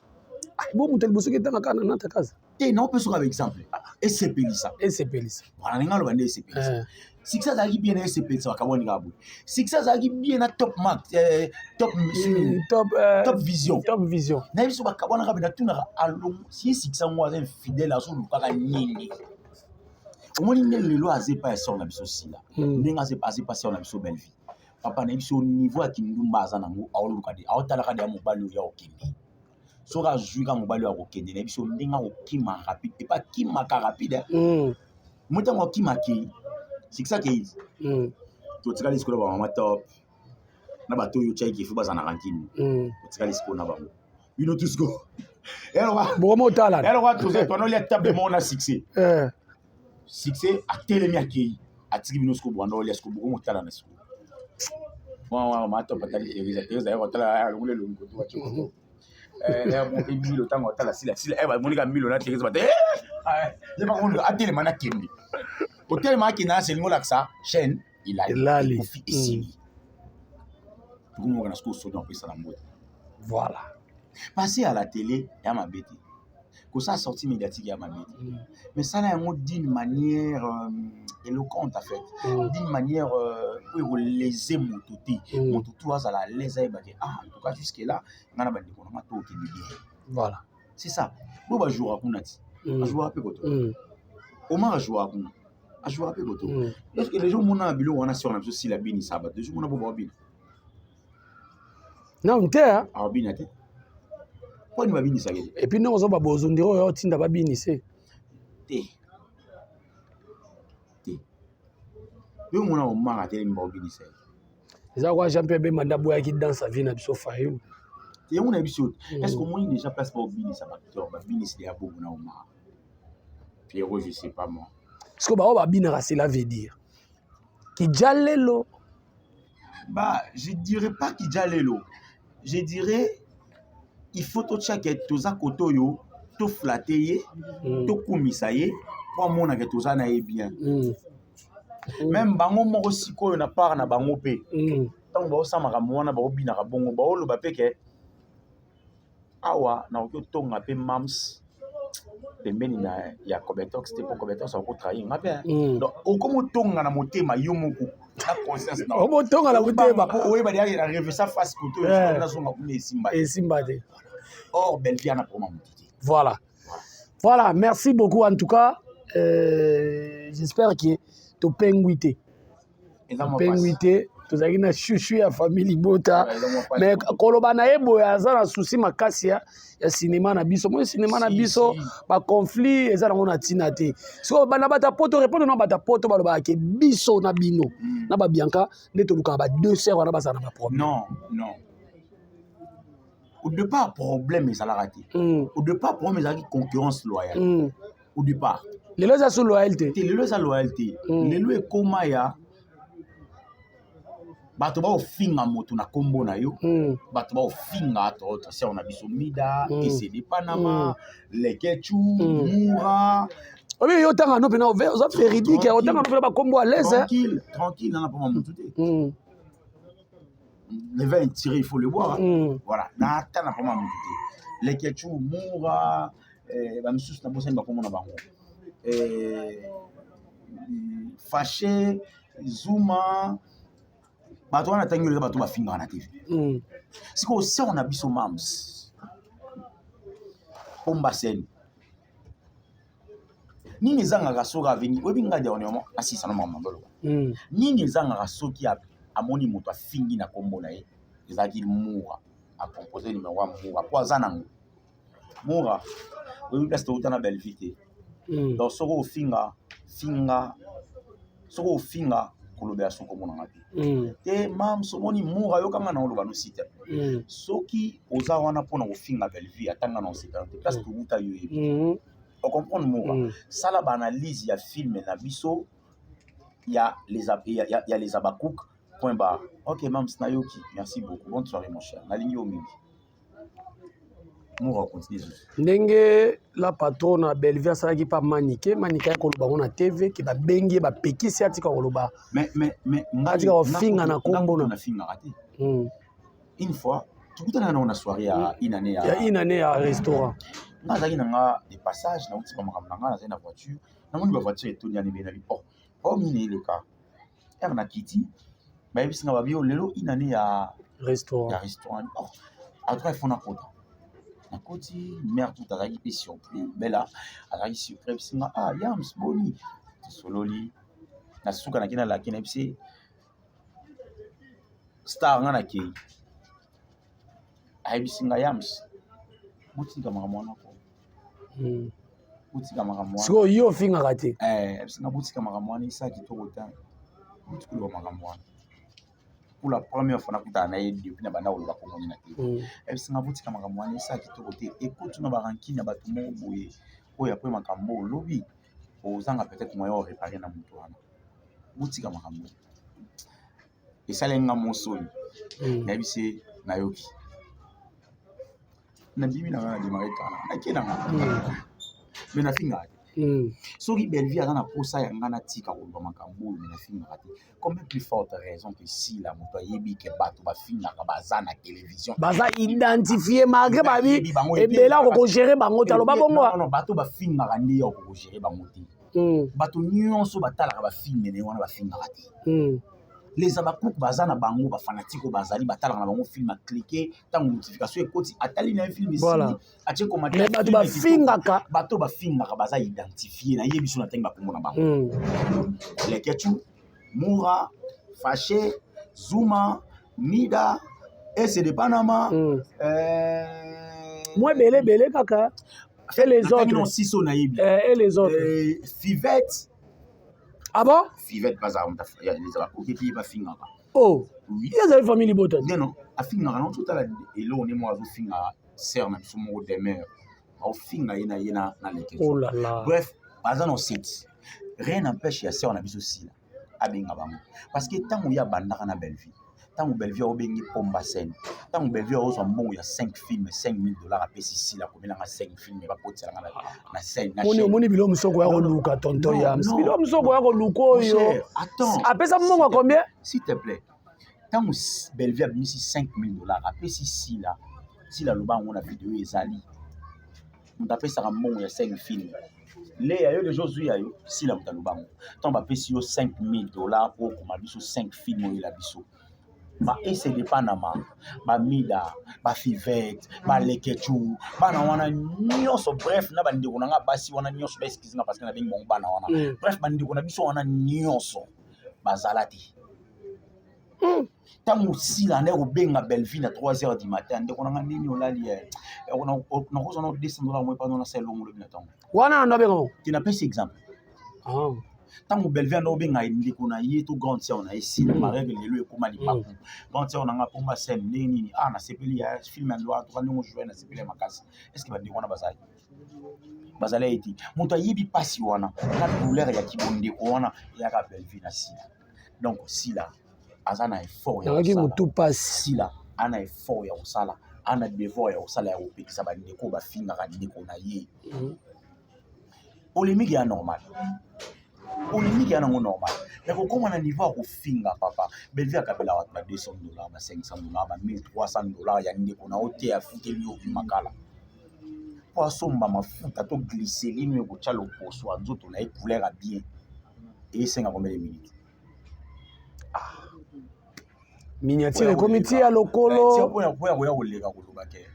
Bo moto ya liboso ketanga kaka na Nata Kaza. Te, naopesa kaka exemple esepelisa. Esepelisa. Voilà, ndenge aloba nde esepelisa. Succès azalaki bien na esepelisa, bakabwani kaka boye. Succès azalaki bien na Top Max, Top, Top, Top Vision. Top Vision. Nayebi so bakabwanaka be. Natunaka alongo si succès yango aza infidèle, azolukaka nini? Omoni nde lelo aza epai ya sœur na biso Sila, ndenge aza epai sœur na biso Bellevue. Papa, nayebi so niveau ya kindumba aza nango, aoluka de aotalaka de ya mobali oyo ya kokende. Soki azwi ka mobali oyo akokende, nayebi so ndenge akokima rapide, epa akimaka rapide. Mo ntango akima, akei, succès akei. Totikali sikoyo na bamama Top na bato oyo otiaki faut baza na rankine. Totikali sikoyo na bango, bino tous sikoyo. Bokoma otala. Eloko tonolia table moko na succès. Succès atelemi, akei, atiki bino sikoyo, bwanda olia sikoyo, bokoma otala na sikoyo. Mama Top atali Teresa, Teresa aye kotala, alongoli elongi koto batie koto mpe Milo. Ntango atala Sila, Sila bamonika Milo na Teresa, bate ye bakomonika atelema na kende kotelema, akende na selingo olakisa chaîne. Elali. Ekufi, esili. Tokomoka na sikoyo soki apesa na mbote. Voilà. Passer à la télé ya mabe te, kosala sortie médiatique ya mabe te, mais sala yango d'une manière éloquente en fait, d'une manière oyo ekolese moto te. Moto tu azala à l'aise, ayebake: ah, en tout cas jusque là ngai na bandeko na nga to okende bien. Voilà. C'est ça. Bo bajouaka kuna ti, ajouaka mpe koto. Omar ajouaka kuna, ajouaka mpe koto. Est ce que les omona biloko wana sœur na biso Sila binisa bato? Deja omona bo baobina? Non te. Aobina te. Mpo nini babinisaka te? Et puis ndenge ozoba bozondire oyo otinda babinise. Te te, yo omona Omar atelemi, baobinisa ye. Eza kwa Jean Pierre Bemba nde aboyaki danse avi na biso Fayulu. Te, yango na biso. Est ce que omoni déjà place baobinisa baacteur, babinisi ya bongo na Omar, Pierrot? Je sais pas, moi. Parce que bao babinaka, cela veut dire kija lelo. Bah, je dirais pas kija lelo, je dirais il faut totiaka toza kote oyo, toflatter ye, tokumisa ye mpo amonaka toza na ye bien. Même bango moko sikoyo na part na bango mpe, ntango baosala makambo wana, baobinaka bongo, baoloba mpe ke awa nakoki otonga mpe mams pembeni na ya Cobetox te, mpo Cobetox akotrahir nga mpe. Donc okoma otonga na motema yo moko na conscience na Omotonga na motema. Po oyeba deya na revesa face kote oyo nazonga kuna, esimba. Esimba te. Or Bellevue ana problème motu te. Voilà, merci beaucoup en tout cas. J'espère que topengwi te. Eza mwa Topengwi pasi. te. Tozalaki na chouchou ya famille libota. Eza mwa pasi. Mais koloba na ye boye, aza na souci makasi ya cinéma na biso. Moi, cinéma na Si, biso, si. Baconflit eza nango na ntina te. So bana bata poto répondre na bata poto, balobaka ke biso na bino na babianka nde tolukaka ba deux sœurs wana bazala na baproblème. Non, non, au départ problème ezalaka te. Au départ problème ezalaki concurrence loyale. Au départ. Lelo eza so loyal te. Te, lelo eza loyal te. Lelo ekóma ya Bato baofinga moto na nkombo na yo, bato baofinga to sœur na biso Mida, Esede Panama, Lekechu, Mura. Obi yo otanga no mpena, oza véridique, otanga no mpena bakombo à l'aise. Tranquille, tranquille, nanga mpoma motu te. Le vin est tiré, il faut le boire. Voilà, nata na mpoma motu te. Lekechu, Mura, bamisusu nabosani bakombo na bango, Faché, Zuma, bato wana ntangi eza bato bafingaka na TV. Sikoyo sœur na biso Mams Pomba Scène, nini ezangaka soki avengi? Oyebi nga dernièrement asisa na makambo ndoloba. Nini ezangaka soki amoni moto afingi na nkombo na ye? Ezalaki Mura, acompose numéro ya Mura mpo aza nango. Mura, oyebi place touta na Bellevue te. Donc soki ofinga, finga. Soki ofinga, kolobela soki omonanga te. Te Mams, omoni Mura, yokanga na oloba no s'il te plaît. Soki oza wana mpona kofinga Bellevue, atanga na osepela te. Place touta, yo yebi. Ocomprendre, Mura? Sala baanalyse ya film na biso ya les Abakouk, point barre. Ok Mams, nayoki, merci beaucoup, bonne soirée mon cher, nalingi yo mingi. Mura, continue lisusu. Ndenge la patronne na Bellevue asalaki mpa Manike, Manike aya koloba ngo na TV ke babengi ye, bapekisi atika koloba. Mais atika kofinga na nkombo na nafingaka te. Une fois tokutana nango na soirée ya une année. Ya une année ya restaurant. Nga azalaki na nga de passage, nauti bamakambo na nga, nazali na voiture, namoni bavoiture etondi yani ebele na bi oh oh, nini eleka ere na kiti, bayebisi nga babi: "Oh, lelo une année ya restaurant." Ya restaurant. Oh, en tout cas il faut nakota. Nakoti, mare tout azalaki mpe surpris, Bela azalaki surpris, ayebisi nga: "Ah Yams, boni?" Tosololi. Na suka naki nalaki, nayebisi star nga nakei, ayebisi nga: "Yams, botika makambo wana ko, botika makambo wana." Sikoyo yo ofingaka te? Ayebisi nga: "Botika makambo wana, esala kitoko te, botika koloba makambo wana." Pour la première fois nakutana na ye depuis na banda koloba komoni na te. Ayebisi nga: "Botika makambo wana, esala kitoko te, ekoti na barancune ya bato moko boye oyo apres makambo olobi, ozanga peut-être moyen oréparer na moto wana. Botika makambo." Esaleli nga mosoni. Nayebisi ye: "Nayoki." Nabimi na nga, na démarre kala, nake na nga. Mais nafingaka te. Soki Bellevue aza na posa ya nga natika koloba makambo oyo, mais nafingaka te. Combien plus forte raison ke Sila, moto ayebi ke bato bafingaka baza na télévision. Baza identifié, malgré babi ebele akokogérer bango te, aloba bongo. Non, bato bafingaka nde ya okokogérer bango te. Bato nyonso batalaka bafilm na ye wana bafingaka te. Les Abakuku baza na bango bafanatiques oyo bazali batalaka na bango film, aclique ntango notification ekoti, atali na ye film esili, atie commentaire. Bato bafingaka. Bato bafingaka baza identifié, nayebi biso na ntangi bakombo na bango: Lekechu, Mura, Faché, Zuma, Mida, Ese de Panama. Mwa ebele ebele kaka, et les autres. Non, siso nayebi. Et les autres. Fivette. Ah bon? Fivette bazala les Abakuku epi ye bafingaka. Oh, ye azali famille libota. Non, non, afingaka na totala eloko nde moko azofinga sœur na biso moko Demeure, aofinga ye na ye na Leke. Oh là là. Bref, baza na site, rien n'empêche ya sœur na biso Sila abenga bango, parce que ntango ye abandaka na Bellevue, ntango Bellevue aobengi Pomba Scène, ntango Bellevue aozwa mbongo ya 5 film, 5000 $, apesi Sila, komelanga 5 film, bakotiselanga na scène. Omoni bilo mosusu okoya koluka, tonton Yams, bilo mosusu okoya koluka oyo apesa mbongo ya combien? S'il te plaît, ntango Bellevue abimisi 5000 $, apesi Sila, Sila aloba yango na video, ezali moto apesaka mbongo ya 5 film leya yo deja ozwi ya yo. Sila moto aloba yango, ntango bapesi yo 5000 $ po okoma biso 5 film, oyela biso ba Ese de Panama, Bamida, Bafivete, Balekechu, bana wana nyonso, bref, na bandeko na nga basi wana nyonso, baexcuse nga parce que nabengi bango bana wana. Bref, bandeko na biso wana nyonso bazala te. Ntango Sila nde kobenga Bellevue na 3 heures du matin: "Ndeko nanga, nini olali? Nakozwa na 200 $ mo epano nasala elongo lobi na ntongo." Wana na ndo abenga ngo? Te, napesi exemple. Ntango Bellevue anda obenga ndeko na ye to grande sœur na ye Sila, marege lelo ekóma lipaku, grande sœur nanga Pomba Scène, ndenge nini? Ah, nasepeli ya film ya ndo atuka ndenge ojoue, nasepeli ya makasi. Est ce que bandeko wana bazali bazali ye te? Moto ayebi mpasi wana na douleur ya kibondeko wana eyaka Bellevue na Sila. Donc Sila Aza na effort ya kosala. Motu pasi. Sila ana effort ya kosala, ana devoir ya kosala ya kopekisa bandeko bafingaka ndeko na ye. Polémique ya normal, polémique ya nango normal, mais kokóma na niveau ya kofinga papa Belvi, akabela bato ba 200 $, ba 500 $, ba 1300 $ ya ndeko na yo te. Afuteli yo makala mpo asomba mafuta to glycérine oyo ekotya loposo ya nzoto na ye couleur ya bien. Esenga combien de minutes? Miniature ekomi tia lokolo. Mpo ya koya koleka koloba ke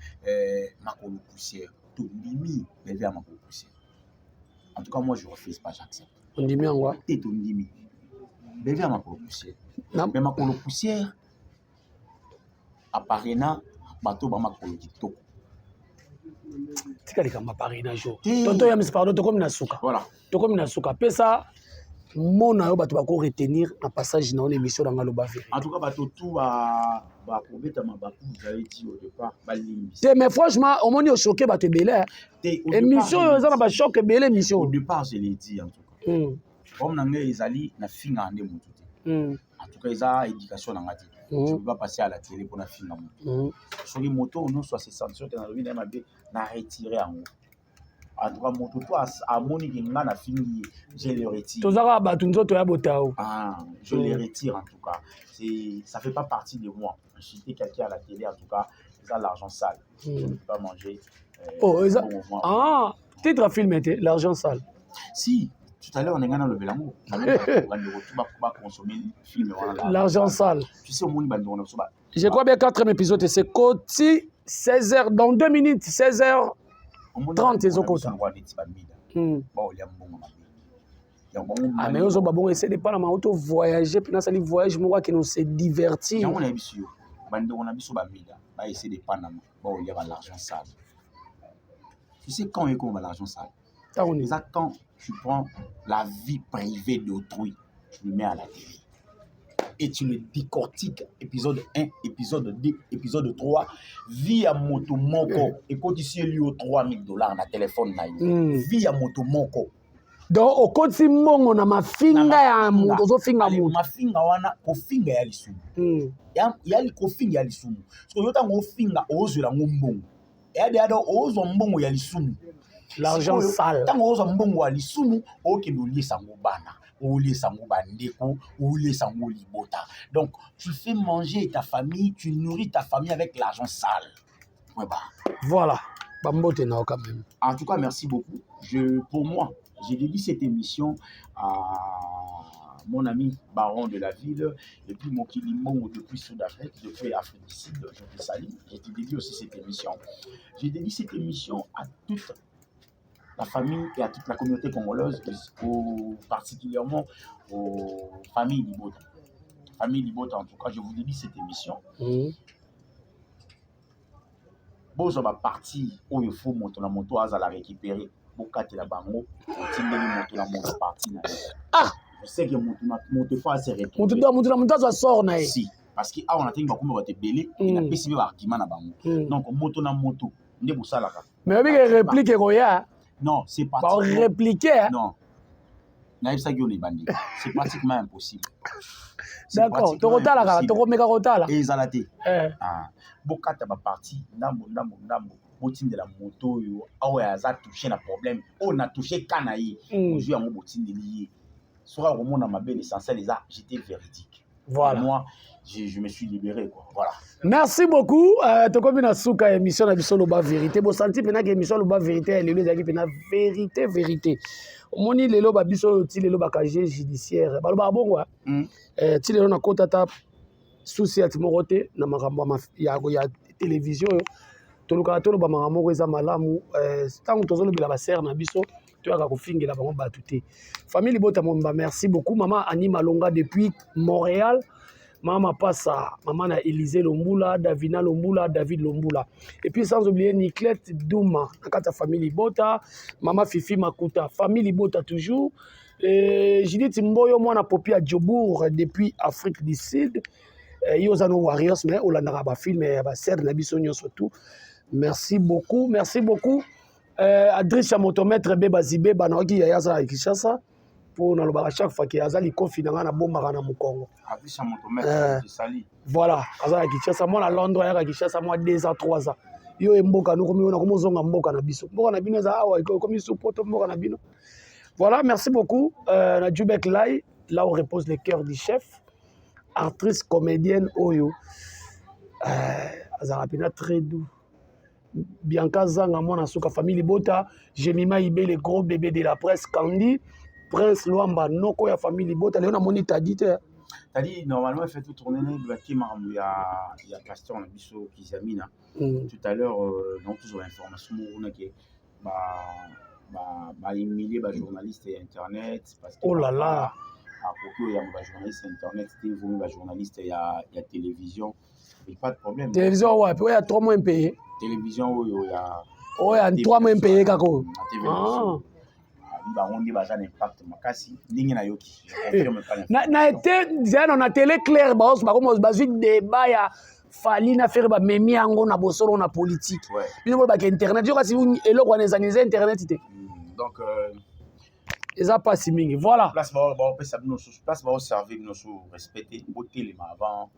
makolo poussière, tondimi Belvi ya makolo poussière. En tout cas, moi, je refuse pas, j'accepte. Ondimi yango? Te, tondimi Belvi ya makolo poussière, mais makolo poussière aparena bato ba makolo kitoko. Tika likambo aparena jo. Tonton Yams, pardon, tokomi na suka. Voilà. Tokomi na suka. Pesa mona yo bato bako retenir na passage na yo na émission na nga Loba Vérité. En tout cas, bato tu bakobeta mabaku, vous avez dit au départ, balimbisa. Te, mais franchement, omoni ochoquer bato ebele. Émission oyo eza na bachoc ebele, émission. Au départ, je l'ai dit, en tout cas, problème na ngai ezali na finga nde motu te. En tout cas, eza éducation na nga te. Je peux pas passer à la télé mpona finga motu. Soki moto oyo nyonso ase sentir te nalobi na ye mabe, na retire yango. En tout cas, moto to amoniki nga na fingi ye, je le retire. Toza kaka bato, nzoto ya botao. Ah, je le retire. En tout cas, c'est ça fait pas partie de moi, insulter quelqu'un à la télé. En tout cas, eza l'argent sale, je ne peux pas manger. Oh, eza ah titre film te, l'argent sale? Si, tout à l'heure ndenge nalobela yango, bandeko tu baconsommer film wana. L'argent sale. Tu sais, omoni bandeko na biso. Je crois bien, quatrième épisode, c'est koti 16h, dans 2 minutes, 16h 30 ezokota. Neti bamida baolia mbongo mabe. Ah, mais ozoba bongo, ese dépend na mauto voyager mpe nasali voyage moko akende ose divertir. Yango nayebi yo, bandeko na biso bamida baese dépendama, baolia ba l'argent sale. Tu sais quand ekoma ba l'argent sale? Ntango nini? Eza quand tu prends la vie privée d'autrui, tu le mets à la télé et tu le décortiques, épisode 1, épisode 2, épisode 3. Vie ya moto moko ekotisi ye yo 3000 $ na telefone na yo. Vie ya moto moko. Donc okotisi mbongo na mafinga ya moto, ozofinga moto. Mafinga wana, kofinga ya lisumu. Ya kofinga ya lisumu. Soki yo ntango ofinga, ozwela yango mbongo, eyade ozwa mbongo ya lisumu. L'argent sale. Ntango ozwa mbongo ya lisumu, okende oliesa yango bana, oliesa yango bandeko, oliesa yango libota. Donc tu fais manger ta famille, tu nourris ta famille avec l'argent sale. Ouais, bah. Voilà, bambote na yo quand même. En tout cas, merci beaucoup. Pour moi, j'ai dédié cette émission à mon ami baron de la ville et puis Mokili Mbongo depuis Sud-Afrique, depuis Afrique du Sud, je te salue. Je te dédie aussi cette émission. J'ai dédié cette émission à toute la famille et à toute la communauté congolaise, particulièrement aux familles Libota. Famille Libota, en tout cas, je vous dédie cette émission. Bozwa bapartie oyo fo moto na moto azala récupéré, bokatela bango, otindeli moto na moto partie na ye. Ah. Je sais que moto na moto fo ase retrouver. Moto na moto azwa sort na ye. Si, parce que awa natengi bakoma bato ebele, napesi mpe baargument na bango. Donc moto na moto nde bosalaka. Mais obike réplique ekoya. Non, c'est pratiquement barépliquer. Non, nayebisaki yo na ebandeli, c'est pratiquement impossible. D'accord, tokotala kaka, tokomeka kotala. Ezala te. Bokata bapartie ndambo ndambo ndambo, botindela moto oyo oyo aza touché na problème oyo na touché ka na ye. Ozwi yango, botindeli ye, soki akomona mabe. L'essentiel eza j'étais véridique. Voilà. Moi, je me suis libéré, quoi. Voilà. Merci beaucoup. Tokomi na suka émission na biso Loba Vérité. Bosanti mpenza ke émission Loba Vérité ya lelo ezalaki mpenza vérité vérité. Omoni lelo babiso oyo ti lelo bacasier judiciaire balobaka bongo. Ti lelo nakota ata susi ati moko te na makambo ya télévision oyo. Tolukaka toloba makambo moko eza malamu. Ntango tozolobela basere na biso, toyaka kofingela bango bato te. Famille Libota Momba, merci beaucoup. Mama Ani Malonga depuis Montréal, mama Mapasa, mama na Élysée Lombula, Davina Lombula, David Lombula, et puis sans oublier Niclette Douma na kati ya famille Libota, mama Fifi Makuta, famille Libota toujours. Et Judith Mboyo, mwana Popi ya Jobourg depuis Afrique du Sud. Yo oza no Warriors, mais olandaka bafilm ya basere na biso nyonso tout. Merci beaucoup, merci beaucoup. Adrice ya motomètre be bazibeba naoki yaya aza na Kinshasa. Mpo nalobaka chaque fois ke aza likofi na ngai, nabombaka na mokongo. Voilà, aza na Kinshasa, mwana Londres, ayaka Kinshasa mwa 2 ans, 3 ans. Yo e mboka nokomi ona komozonga mboka na biso. Mboka na bino eza awa, ekomi su poto mboka na bino. Voilà, merci beaucoup na Jubek Lai, là où repose le cœur du chef, actrice comédienne oyo azalaka mpenza très doux. Bianca Zanga, mwana suka famille Libota, Jemima Ibe, le gros bébé de la presse, Candy, Prince Luamba, noko ya famille Libota, leo namoni Tadi te. Tadi, normalement, il fait tout tourner baki makambo ya pasteur na biso Kizamina. Tout à l'heure, donc toujours l'information moko kuna ke ba humilier ba journaliste ya internet parce que Oh là là. Akoki oyamba ba journaliste ya internet te, vomi ba journaliste ya télévision. Et pas de problème. Télévision wapi? Oyo ya 3 mois impayé. Télévision oyo ya Oyo ya 3 mois impayé kaka oyo. Na TV na biso. Bango nde baza na impact makasi ndenge nayoki. Je confirme pas. Na ete zano na télé claire, baos bakomo bazwi débat ya Fally na Ferre, bamemi yango na bosolo na politique. Bino bolobaka internet, yo kasi eloko wana ezani eza internet te. Donc eza mpasi mingi, voilà. Place baopesa bino susu, place baoservir bino su respecte, botelema avant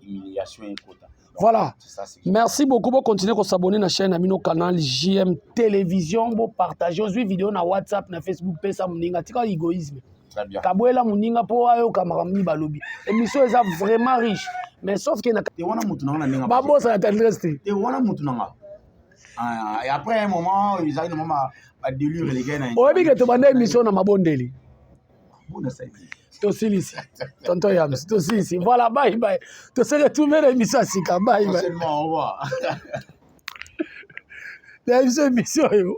humiliation ekota. Voilà. C'est ça, c'est Merci beaucoup. Bon, continuez à s'abonner à la chaîne Amino Canal JM Télévision. Bon, partager aujourd'hui vidéo na WhatsApp, na Facebook, pesa moninga. Tika égoïsme. Très bien. Kabwela moninga po ayo camarade ni balobi. Émission est vraiment riche. Mais sauf que na Te wana mutu nanga na ndenge babosa na tendresse te. Te wana mutu nanga. Ah, et après un moment, ils arrivent moment ba délire les gars na. Oyebi ke tobanda émission na mabondeli. Bona ça dit. Tosilisi. Tonton Yams, tosilisi. Voilà, bye bye. To se retrouver na émission ya sika. Bye bye. Prochainement, au revoir. Na émission oyo.